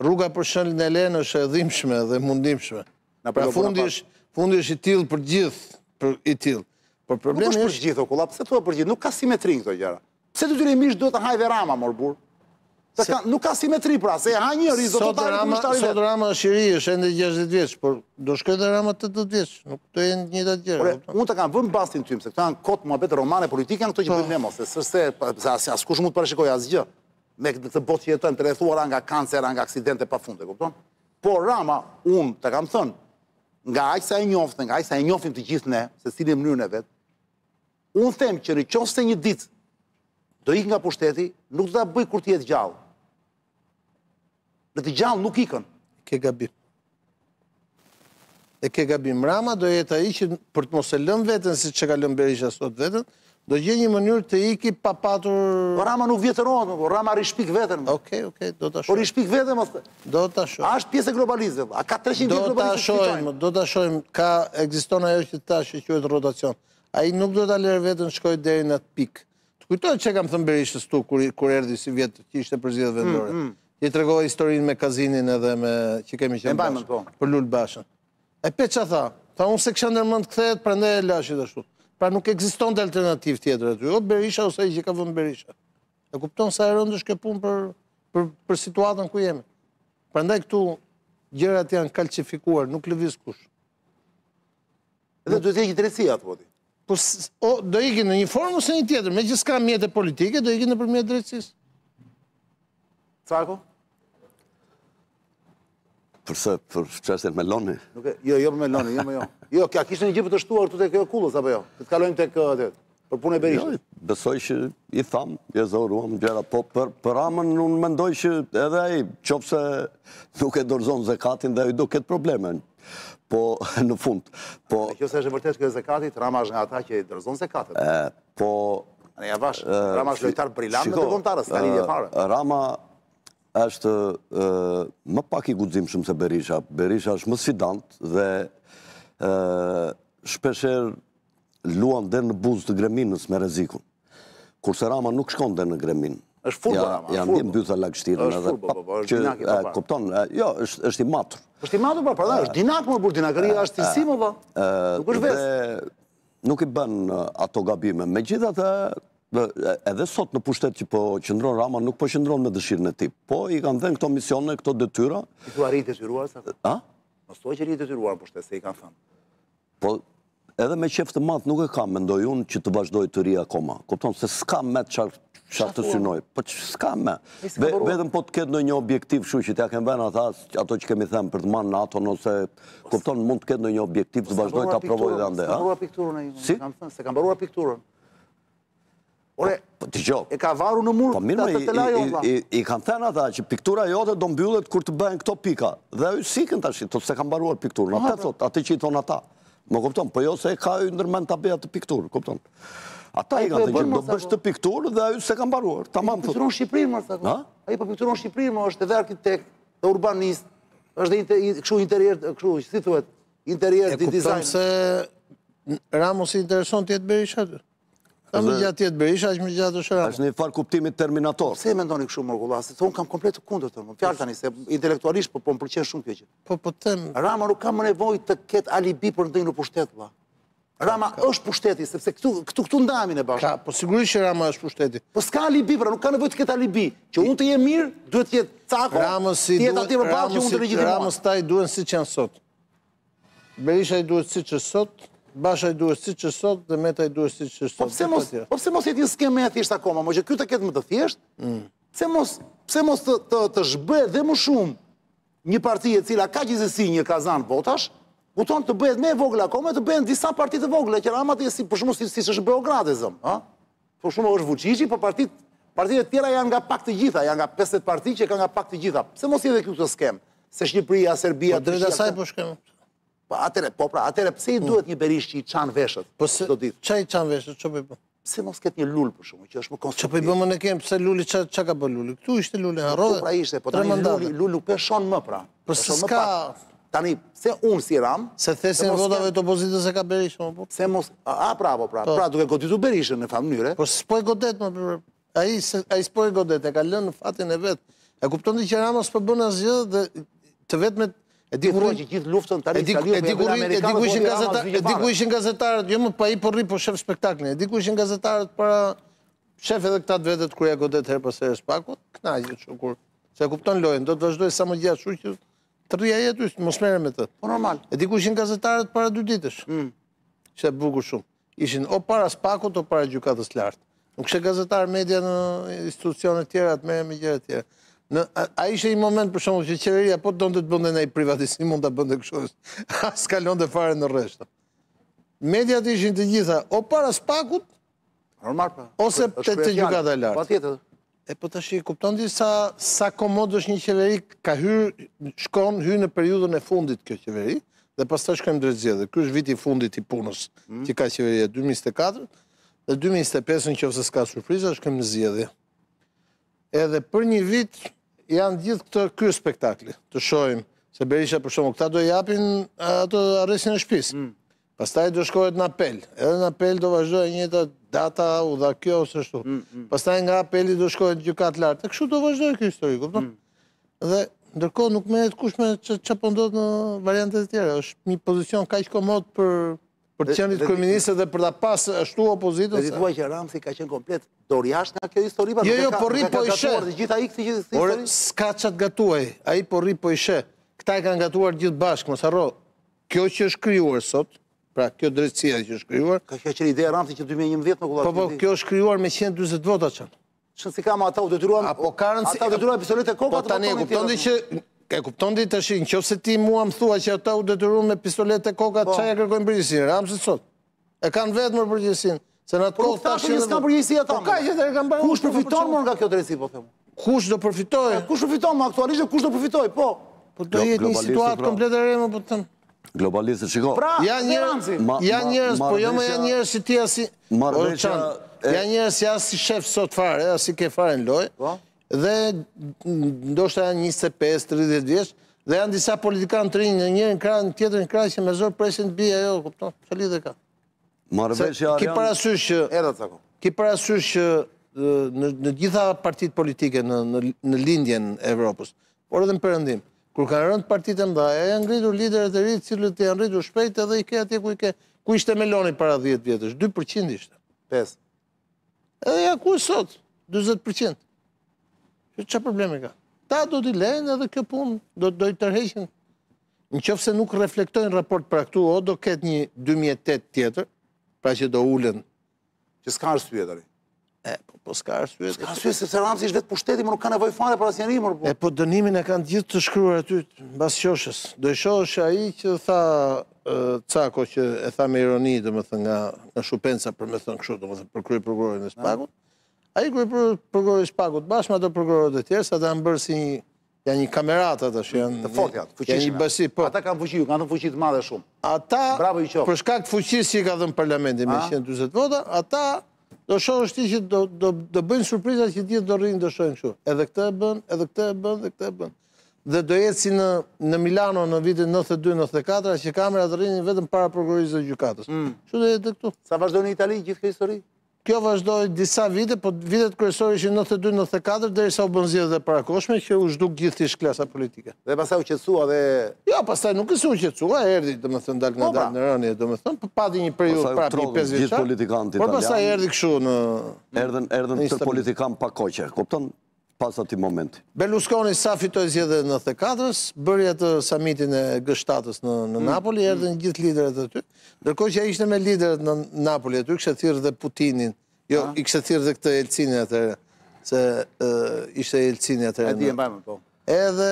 rruga për Shën Elenë është e dhimbshme dhe mundimshme. Pra fundi është fundi është i tillë për gjithë, për i tillë. Por problemi është për gjithë, o kulla, pse thua për gjithë? Nuk ka simetri në këto gjëra. Pse detyrimisht duhet të hajë dhe Rama, mor burrë? Se ka, nuk ka simetri pra, se e ha njëri, do të të Rama, sot Rama është i ri, është ende 60 vjeç, por do shkojë dhe Rama 80 vjeç, nuk do jenë të njëjtat gjëra. Ore, unë të kam vënë bastin tym, se këto janë kot muhabet romane politike janë këto që po. bëjmë ne mos, se s'është se as, askush mund të parashikojë asgjë. Me këtë botë që jetojmë të rrethuara nga kancera, nga aksidente pafund, e kupton? Por Rama, unë të kam thënë, nga aq sa e njoh, nga aq sa e njohim të gjithë ne, secili në mënyrën e vet, Unë them që në qoftë se një ditë do ikë nga pushteti, nuk do ta bëjë kur të jetë gjallë. Në të gjallë nuk ikën. Ke gabim. E ke gabim. Rama do jetë ai që për të mos e lënë veten siç e ka lënë Berisha sot veten, do gjejë një mënyrë të iki pa patur... Po Rama nuk vjetërohet, po Rama rishpik veten. Okej, okej, do ta shohim. Po rishpik veten, mos... Do ta shohim. A është pjesë e globalistëve? A ka 300 vjet globalistët Do ta shohim, do ta shohim. Ka ekziston ajo që tash që quhet rotacion. Ai nuk do ta lërë veten të shkojë deri në atë pikë. Të kujtohet ç'e kam thënë Berishës këtu kur kur erdhi sivjet që ishte për zgjedhjet vendore. Mm, mm. I tregova historinë me Kazinin edhe me që kemi qenë bashkë. Po. Për Lul Bashën. E pe ça tha? Tha unë s'e kisha ndërmend të kthehet, prandaj e lashë ashtu. Pra nuk ekzistonte alternativë tjetër aty. O Berisha ose ai që ka vënë Berisha. E kupton sa e rëndë është kjo punë për për për situatën ku jemi. Prandaj këtu gjërat janë kalcifikuar, nuk lëviz kush. Dhe duhet të ikë drejtësia atë po Po o do ikin në një formë ose një tjetër, meqë s'ka mjete politike, do ikin nëpërmjet drejtësisë. Cako? Përse, për çështjen Meloni? Nuk e, jo, jo për Meloni, jo, jo. Jo, kja kishte një gjë për të shtuar këtu te kjo e kullës, apo jo? Të të kalojmë tek atë, për punën e Berishës. Jo, besoj që i thamë, i ezauruam gjëra, po për, për Ramën unë mendoj që edhe ai, qoftë se nuk e dorëzon zekatin dhe ai do ketë probleme. Po, në fund. Po, Në qoftë se është e vërtetë kjo e zekatit, Rama është nga ata që i dorëzon zekatet. E, po... Në javash, Rama është lojtar brilant me ndërkombëtarët, s'ka lidhje fare. Rama është më pak i guximshëm se Berisha. Berisha është më sfidant dhe shpeshherë luan deri në buzë të greminës me rrezikun. Kurse Rama nuk shkon deri në greminë. Është furbo Rama. Ja ndjen bytha lagështirën edhe. Është furbo, po, po, është dinak i paparë. Kupton, jo, është është i matur. Është i matur, po, prandaj është dinak më burrë, dinakëria është cilësi më vëlla. Nuk është ves. Nuk i bën ato gabime. Megjithatë, edhe sot në pushtet që po qëndron Rama, nuk po qëndron me dëshirën e tij. Po i kanë dhënë këto misione, këto detyra. I thua rri i detyruar sa? A? Mos thua që rri i detyruar në pushtet se i kanë thënë. Po edhe me qef të madh nuk e kam, mendoj unë që të vazhdoj të rri akoma. Kupton se s'ka më çfarë çfarë të synoj. Po s'ka më. Vetëm po të ketë ndonjë objektiv kështu që t'ia kenë vënë ata ato që kemi thënë për të marrë NATO-n ose kupton mund të ketë ndonjë objektiv të vazhdoj ta provoj dhe ande. S'ka mbaruar pikturën ai. Si? Kam thënë se ka mbaruar pikturën. Ore, po dëgjo. E ka varur në mur po, mirë, të telajo, vlla. I, i, i kanë thënë ata që piktura jote do mbyllet kur të bëhen këto pika. Dhe ai s'ikën tash, thotë s'e kam mbaruar pikturën. Atë thotë, atë që i thonë ata. Më kupton, po jo se e ka ai ndërmend ta bëjë atë pikturë, kupton. Ata i kanë po thënë që do bësh këtë pikturë dhe ai s'e ka mbaruar. Tamam thotë. Pikturon Shqipërinë, më sa. Ai po pikturon Shqipërinë, më është edhe arkitekt, dhe urbanist, është dhe kështu interier, kështu si thuhet, interier design. E kupton se Ramës i intereson të jetë Berisha aty. Sa më gjatë jetë Berisha, aq më gjatë është Rama. Është në një farë kuptimi Terminator. Pse e mendoni kështu mor vëlla? Se unë kam komplet të kundërtën. Më fal tani se intelektualisht po po më pëlqen shumë kjo gjë. Po po them. Rama nuk ka më nevojë të ketë alibi për ndenjë në pushtet vëlla. Rama është pushteti, sepse këtu këtu këtu ndahemi ne bashkë. Ka, po sigurisht që Rama është pushteti. Po s'ka alibi, pra nuk ka nevojë të ketë alibi. Që unë të jem mirë, duhet të jetë Cako, Ramës i të jetë aty përballë që unë të legjitimohem. Ramës ta i duhen siç janë sot. Berisha i duhet siç është sot, Basha i duhet siç është sot dhe Meta i duhet siç është po sot. Po pse mos, po pse mos jetë një skemë më e thjeshtë akoma, mo që ky të ketë më të thjeshtë? Mm. Pse mos, pse mos të të të zhbëhet dhe më shumë një parti e cila ka gjithsesi një kazan votash, kupton të bëhet më e vogël akoma, të bëhen disa parti të vogla që Rama të jetë si për shembull si siç është në Beograd e zëm, ë? Për shembull është Vuçiçi, po partitë partitë e tjera janë nga pak të gjitha, janë nga 50 parti që kanë nga pak të gjitha. Pse mos jetë kjo këtë skemë? Se Shqipëria, Serbia, po, drejt asaj po shkojmë. Po atëre, po pra, atëre pse i mm. duhet një Berishë që i çan veshët? Po se çdo ditë. Ça i çan veshët, ç'po i bën? Pse mos ketë një Lul për shembull, që është më konstruktiv. Ç'po i bën më ne kem, pse Luli ça ça ka bërë Luli? Këtu ishte Luli, harrove. Po pra ishte, po tani Luli, Lul nuk peshon më pra. Po s'ka Tani, pse unë si Ram... Se thesin e votave të opozitës e ka Berisha, më po? Pse mos... A, bravo, pra, po. pra, duke goditur Berishën në farë mënyre. Po s'po e godet, më, ai, ai s'po e godet, e ka lënë në fatin e vet. E kupton ti që Rama s'po bën asgjë dhe të vetmet E di ku që gjithë luftën tani e di e di ku e di ku ishin gazetarët, e di ku ishin gazetarët, jo më pa i po rri po shef spektaklin. E di ku ishin gazetarët para shef edhe këta të vetët kur ja godet herë pas here SPAK-u, kënaqet kështu kur se e kupton lojën, do të vazhdojë sa më gjatë kështu që të rri ai aty, mos merrem me të. Po normal. E di ku ishin gazetarët para dy ditësh. Mm. Ishte bukur shumë. Ishin o para SPAK-ut o para gjykatës lartë. Nuk kishte gazetar media në institucione tjera të merren me gjëra të tjera. Në, a, a ishte një moment për shembull që qeveria po donte të bënte ndonjë privatizim mund ta bënte kështu. As kalonte fare në rresht. Mediat ishin të gjitha o para SPAK-ut Normal pra. Ose te te gjykata e lartë. Patjetër. E po tashi, kupton ti sa, sa komod është një qeveri, ka hyrë, shkon, hyn në periudhën e fundit kjo qeveri, dhe pastaj shkojmë drejt zgjedhjeve. Ky është viti i fundit i punës mm. që ka qeveria 2024, dhe 2025 në qoftë se s'ka surpriza, shkojmë në zgjedhje. Edhe për një vit janë gjithë këtë ky spektakli, të shohim se Berisha për shembull këta do japin ato arrestin e shtëpisë. Mm. Pastaj do shkohet në apel. Edhe në apel do vazhdojë e njëjta data u dha kjo ose ashtu. Mm, mm. Pastaj nga apeli do shkohet në gjykatë të lartë. Kështu do vazhdojë kjo histori, kupton? Mm. Dhe ndërkohë nuk merret kush me çfarë po ndodh në variantet e tjera. Është një pozicion kaq komod për për të qenit kryeministër dhe për ta pas ashtu opozitën. Dhe ti thua që Ramsi ka qenë komplet dorë jashtë nga kjo histori, pa jo, jo, po rri po i sheh. Të gjitha i këtë gjithë histori. Ore, s'ka ça të gatuaj. Ai po rri po i sheh. Këta e kanë gatuar gjithë bashkë, mos harro. Kjo që është krijuar sot, pra kjo drejtësia që është krijuar... Ka kjo qenë ideja e Ramsit që 2011 më Po, po, kjo është krijuar me 140 vota çan. Ç'rëndësi ka më ata u detyruan... A po ka rëndësi... Ata u detyruan pistoletë te koka po, tani e kupton ti që... E kupton ti tash, në qoftë se ti mua më thua që ata u detyruan me pistoletë te koka, po. ça ia kërkojnë përgjegjësinë? Ramsit sot. E kanë vetë më përgjegjësinë. Se në atë po, kohë ta që s'ka përgjegjësi ata. Po ka që e kanë bërë. Kush përfiton më nga kjo drejtësi, po them. Kush do përfitojë? Kush përfiton më aktualisht dhe kush do përfitojë? Po. Po do jetë një situatë pra. komplet e re, më po të them. Globalistët, shiko. Pra, janë njerëz, janë njerëz, po jo më janë njerëz si ti asi. Marrëveshja janë njerëz si as s'i shef sot fare, as s'i ke fare në lojë. Po. Dhe ndoshta janë 25, 30 vjeç dhe janë disa politikanë të rinj në njërin krah, në tjetrin krah që me zor presin të bie ajo, kupton? Çfarë lidhje ka? Marrëveshja Ki parasysh që Erdha Cako. Ki parasysh që në në gjitha partitë politike në në në lindjen e Evropës, por edhe në perëndim, kur kanë rënë partitë e mëdha, janë ngritur liderët e ri, të cilët janë rritur shpejt edhe i ke atje ku i ke. Ku ishte Meloni para 10 vjetësh? 2% ishte. 5. Edhe ja ku është sot, 40%. Që ça problemi ka? Ta do t'i lejnë edhe kjo punë, do, do i tërheqin. Në qoftë se nuk reflektojnë raport pra këtu, o do ketë një 2008 tjetër, pra që do ulen. Që s'ka arsye tani. E, po, po s'ka arsye. S'ka arsye sepse Ramsi është vetë pushteti, më nuk ka nevojë fare për asnjëri, më. Po. E po dënimin e kanë gjithë të shkruar aty mbas qoshes. Do i shohësh ai që tha Cako që e tha me ironi, domethënë nga nga shupenca për me thënë kështu, domethënë për kryeprokurorin e SPAK-ut. Ai kryeprokurori i SPAK-ut bashkë me ato prokurorët e tjerë, sa ata janë bërë si një Janë një kamerata tash, janë të fortë janë, të fuqishëm. Janë një basi, po. Ata kanë fuqi, kanë dhënë fuqi të madhe shumë. Ata, Bravo i qoftë. Për shkak të fuqisë që i ka dhënë parlamenti me 140 vota, ata do shohësh ti që do do do bëjnë surpriza që gjithë do rrinë do shohin kështu. Edhe këtë e bën, edhe këtë e bën dhe këtë e bën. Dhe do jetë si në në Milano në vitin 92-94, që kamerat rrinin vetëm para prokurorisë dhe gjykatës. Mm. Kështu do jetë këtu. Sa vazhdoi në Itali gjithë kjo histori? Kjo vazhdoi disa vite, po vitet kryesore ishin 92, 94, derisa u bënë zgjedhjet e parakohshme që u zhduk gjithë klasa politike. Dhe pastaj u qetësua dhe Jo, pastaj nuk është se u qetësua, erdhi, domethënë dal nga po, pra. dal në rënie, domethënë, po pati një periudhë prapë një 5 vjeçar. Gjithë politikanët italianë. Por pastaj erdhi kështu në erdhën erdhën të politikanë pa koqe, kupton? Pas atij momenti. Berlusconi sa fitoi zgjedhjet e 94-s, bëri atë samitin e G7-s në në mm. Napoli, erdhën mm. gjithë liderët aty. Ndërkohë që ai ishte me liderët në Napoli aty, kishte thirrë dhe Putinin. Jo, i kishte thirrë dhe këtë Elcinin atëherë, se ishte Elcini atëherë. E di e mbaj mend, po. Edhe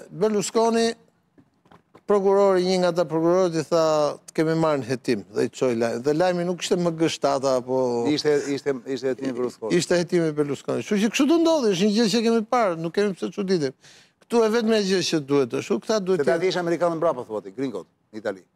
Berlusconi Prokurori, një nga ata prokurorët i tha, të kemi marrë në hetim dhe i çoi lajmin. Dhe lajmi nuk ishte më G7 apo Ishte ishte ishte hetimi Berlusconi. Ishte hetimi Berlusconi. Kështu që kështu do ndodhi, është një gjë që kemi parë, nuk kemi pse çuditemi. Këtu e vetmja gjë që duhet është, këta duhet të Se ishin amerikanët mbrapa thua ti, gringot në Itali.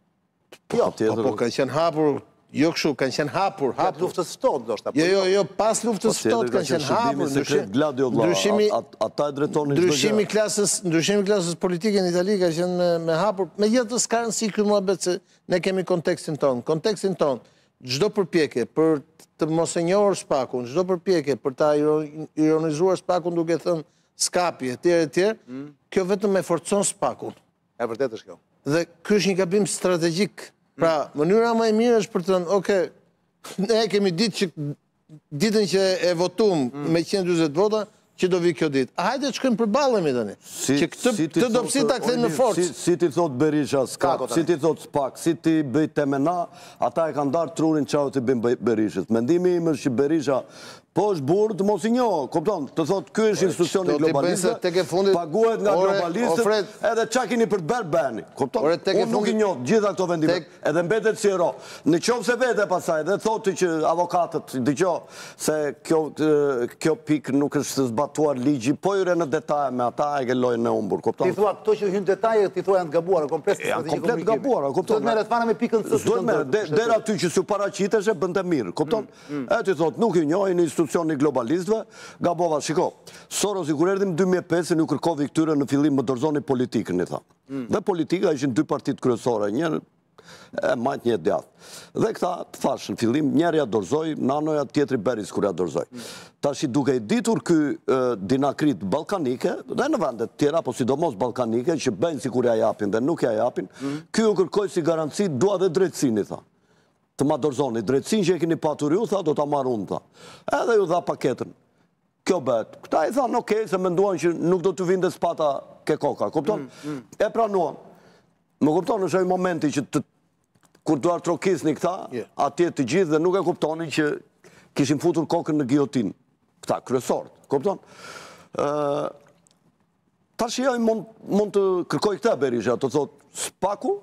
Po, jo, po, po, kanë qenë hapur, jo kështu, kanë qenë hapur, hapur. Luftës së ftohtë, ndoshta. Po jo, jo, jo, pas luftës së ftohtë kanë qenë hapur. Ndryshimi Gladio ndryshimi, ata e drejtonin çdo gjë. Ndryshimi klasës, ndryshimi klasës politike në Itali ka qenë me, me hapur. Megjithatë s'ka rëndësi ky muhabet se ne kemi kontekstin tonë. Kontekstin tonë, çdo përpjekje për të mos e njohur SPAK-un, çdo përpjekje për ta ironizuar SPAK-un duke thënë skapi etj etj, mm. kjo vetëm e forcon SPAK-un. E vërtetë është kjo. Dhe ky është një gabim strategjik. Pra, mm. mënyra më e mirë është për të thënë, ok, ne e kemi ditë që ditën që e votum mm. me 140 vota, që do vi kjo ditë. A hajde të shkojmë përballemi tani. Si, që këtë, si këtë dobësi ta kthejmë në forcë. Si, si t'i thotë Berisha skap, si t'i thotë spak, si t'i bëj temena, ata e kanë ndarë trurin çfarë t'i bëjnë Berishës. Mendimi im është që Berisha. Po është burrë të mos i njohë, kupton? Të thotë ky është institucioni i globalistëve, paguhet nga globalistët, edhe ça keni për të bërë bëni. Kupton? Unë nuk i njoh të gjitha këto vendime, edhe mbetet si hero. Në qoftë se vete pastaj dhe thotë që avokatët, dëgjo se kjo kjo pikë nuk është zbatuar ligji, po hyre në detaje me ata e ke lojën e humbur, kupton? Ti thua këto që hyjnë në detaje, ti thua janë të gabuara, komplet janë komplet të gabuara, kupton? S'duhet merret fare me pikën C. S'duhet merret, deri aty që s'u paraqiteshe bënte mirë, kupton? Mm. Mm. E t'i thotë, nuk ju njoh, jeni institucioni i globalistëve, gabova, shiko, Sorosi kur erdhi në 2005, ju kërkovi këtyre në fillim më dorëzoni politikën, i tha. Mm. Dhe politika ishin dy partitë kryesore, një e majtë një e djathtë. Dhe këta të thashë në fillim, njëri ia dorëzoi, Nanoja, tjetri bëri sikur ia dorëzoi. Mm. Tashi duke i ditur ky dinakëritë ballkanike, dhe në vendet tjera, po sidomos ballkanike, që bëjnë sikur ia japin dhe nuk ia japin, mm. ky ju kërkoi si garanci, dua dhe drejtësinë, i tha. Të ma dorëzoni, drejtësinë që e keni patur ju, tha, do ta marr unë, tha. Edhe ju dha paketën. Kjo bëhet. Këta i thanë, okej, se menduan që nuk do t'u vinte sëpata ke koka, kupton? Mm, mm. E pranuan. Më kupton, është ai momenti që të, kur duartrokisnin këta, atje të gjithë dhe nuk e kuptonin që kishin futur kokën në gijotinë. Këta, kryesorët, kupton? Tash ai mund, mund të kërkojë këtë Berisha, të thotë, SPAK-u,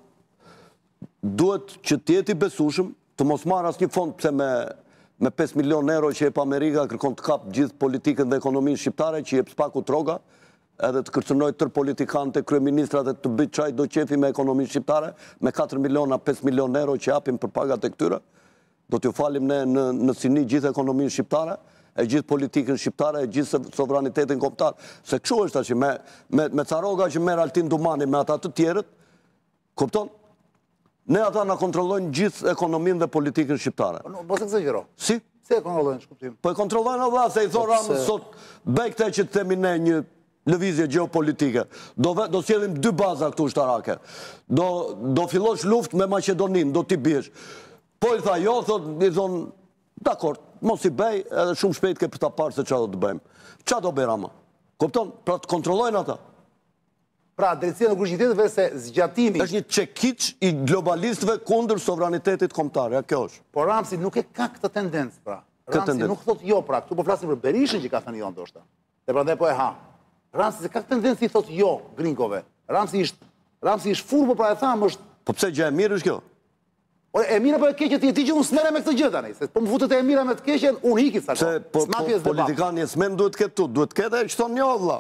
duhet që të jetë i besueshëm, të mos marrë asnjë fond pse me me 5 milion euro që jep Amerika kërkon të kapë gjithë politikën dhe ekonominë shqiptare që jep SPAK-u droga, edhe të kërcënojë tërë politikanët e kryeministrat e të bëjë ça i do qefi me ekonominë shqiptare, me 4 miliona, 5 milion euro që japin për pagat e këtyre, do t'ju falim ne në, në syni gjithë ekonominë shqiptare, e gjithë politikën shqiptare, e gjithë sovranitetin kombëtar. Se kështu është tash me, me, me ca rroga që merr Altin Dumani me ata të tjerët, Kupton? Ne ata na kontrollojnë gjithë ekonominë dhe politikën shqiptare. Po, mos ekzagjero. Si? Se e kontrollojnë, ç'kuptim? Po e kontrollojnë o vlla, se i thonë po Ramës sot, bëj këtë që të themi ne një lëvizje gjeopolitike. Do, ve, do sjellim dy baza këtu ushtarake. Do, do fillosh luftë me Maqedoninë, do t'i biesh. Po i tha jo, thot, i thonë, dakord, mos i bëj, edhe shumë shpejt ke për ta parë se ça do të bëjmë. Ça do bëj Rama? Kupton? Pra të kontrollojnë ata. Pra, drejtësia nuk është gjë tjetër veçse zgjatimi. Është një çekiç i globalistëve kundër sovranitetit kombëtar, ja kjo është. Por Ramsi nuk e ka këtë tendencë, pra. Ramsi nuk thotë jo, pra, këtu po flasim për Berishën që ka thënë jo ndoshta. Dhe prandaj po e ha. Ramsi s'e ka këtë tendencë i thotë jo gringove. Ramsi është Ramsi është furbo, pra e thamë është Po pse gjë e mirë është kjo? Ore, e mirë apo e keqe ti e di që unë s'merrem me këtë gjë tani, se po më futet e mira me të keqen, unë iki sa kohë. Pse po, po politikan yes-man duhet të ketë tu, duhet të ketë e që thonë jo vlla.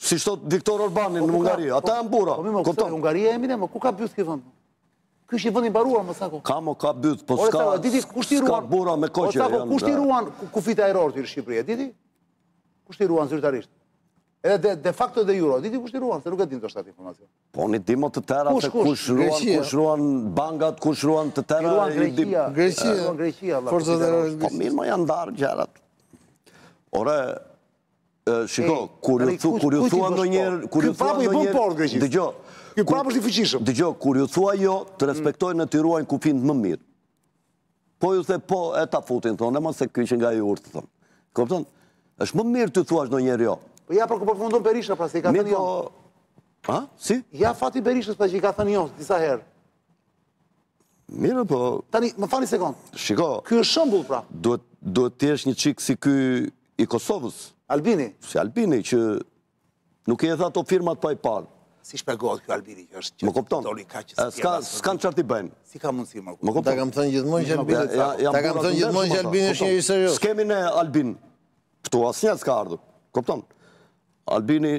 Si thotë Viktor Orbani po, në Hungari, po, ata janë burra. Po mirë, kupton? Hungaria e mirë, mo ku ka bythë ky vend? Ky është një vend i mbaruar më Sako. Ka mo ka bythë, po s'ka. Ore, kush ti ruan? S'ka burra me koqe. Sako, kush ti ruan kufijtë ajrorë ti në Shqipëri, e di ti? Kush ti ruan zyrtarisht? Edhe de, de facto de jure, di ti kush ti ruan, se nuk e din ndoshta atë informacion. Po unë di mo të tëra se kush ruan, kush ruan bankat, kush ruan të tëra. Ruan Greqia, Greqia, ruan Greqia, Forcat e Po mirë, mo janë ndarë gjërat. Ore, shiko, kur ju thu, kur ju thua ndonjëherë, kur ju thua ndonjëherë, dëgjo. Ky prapë është i fuqishëm. Dëgjo, kur ju thua jo, të mm. respektojnë e t'i ruajnë kufinjtë më mirë. Po ju the po e ta futin, thonë, e mos se ky qenka i urtë, thonë. Kupton? Është më mirë të thuash ndonjëherë jo. Po ja pra ku përfundon Berisha, pra se i ka thënë jo. Ha? Si? Ja fati Berishës pra që i ka thënë jo disa herë. Mirë, po... Tani, më falni sekond. Shiko. Ky është shembull pra. Duhet duhet të jesh një çik si ky i Kosovës. Albini. Si Albini që Nuk i hedh ato firmat pa i parë. Si shpjegohet ky Albini që është Më kupton? S'ka s'kan çfarë t'i bëjnë. Si ka mundësi më kupton? Ta kam thënë gjithmonë që Albini. Ta kam thënë gjithmonë që Albini është njeri serioz. S'kemi ne Albin. Këtu asnjë s'ka ardhur. Kupton? Albini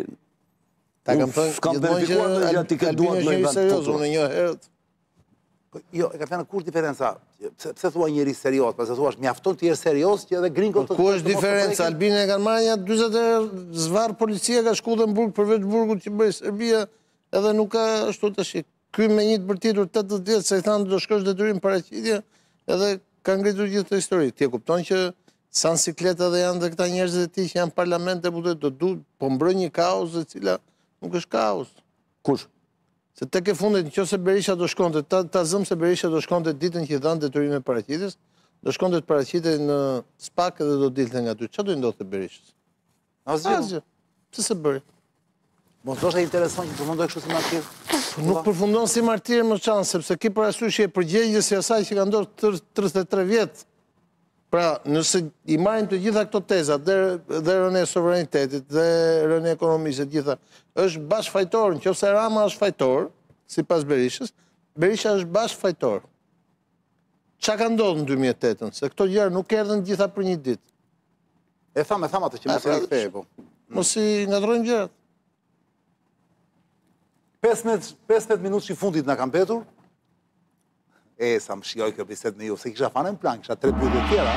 Ta kam thënë gjithmonë që Albini është njeri serioz, unë e njoh herët. Po, jo, e ka thënë kush diferenca? Pse pse thua njeri serioz? Pse thua mjafton të jesh serioz që edhe gringot të Ku është diferenca? Albinin e kanë marrë nja 40 herë zvarr policia ka shku dhe në burg përveç burgut që bëri Serbia, edhe nuk ka ashtu tash. Ky me një të bërtitur 80 vjet se i thanë do shkosh detyrim paraqitje, edhe ka ngritur gjithë këtë histori. Ti e kupton që sa në siklet edhe janë dhe këta njerëzit e tij që janë parlament deputet do du, po mbrojnë një kauzë e cila nuk është kauzë. Kush? Se tek e fundit, në qoftë se Berisha do shkonte, ta, ta zëmë se Berisha do shkonte ditën që i dhanë detyrimin e paraqitjes, do shkonte të paraqitej në SPAK dhe do dilte nga aty. Ça do i ndodhte Berishës? Asgjë. Asgjë. Pse s'e bëri? Mos ndoshta i intereson që përfundojë kështu si martir? Po nuk përfundon si martir më çan, sepse ki parasysh je përgjegjës i asaj që ka ndodhur 33 vjet. Pra, nëse i marrim të gjitha këto teza, dhe, dhe rënia e sovranitetit, dhe rënia e ekonomisë, të gjitha, është bashkëfajtor, në qoftë se Rama është fajtor, sipas Berishës, Berisha është bashkëfajtor. Ça ka ndodhur në 2008-ën? Se këto gjëra nuk erdhën të gjitha për një ditë. E thamë, e thamë atë që mos e rikthej, po. Mos i ngatërrojmë gjërat. 15 15 minutë i fundit na kanë mbetur. E sa më shijoi kjo bisedë me ju, s'e kisha fare në plan, kisha tre pyetje të tjera.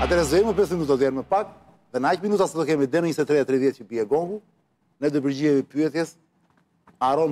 Atëherë s'do jenë më 15 minuta, do jenë më pak, dhe në aq minuta sa do kemi deri në 23:30 që bie gongu, ne do përgjigjemi pyetjes Aron.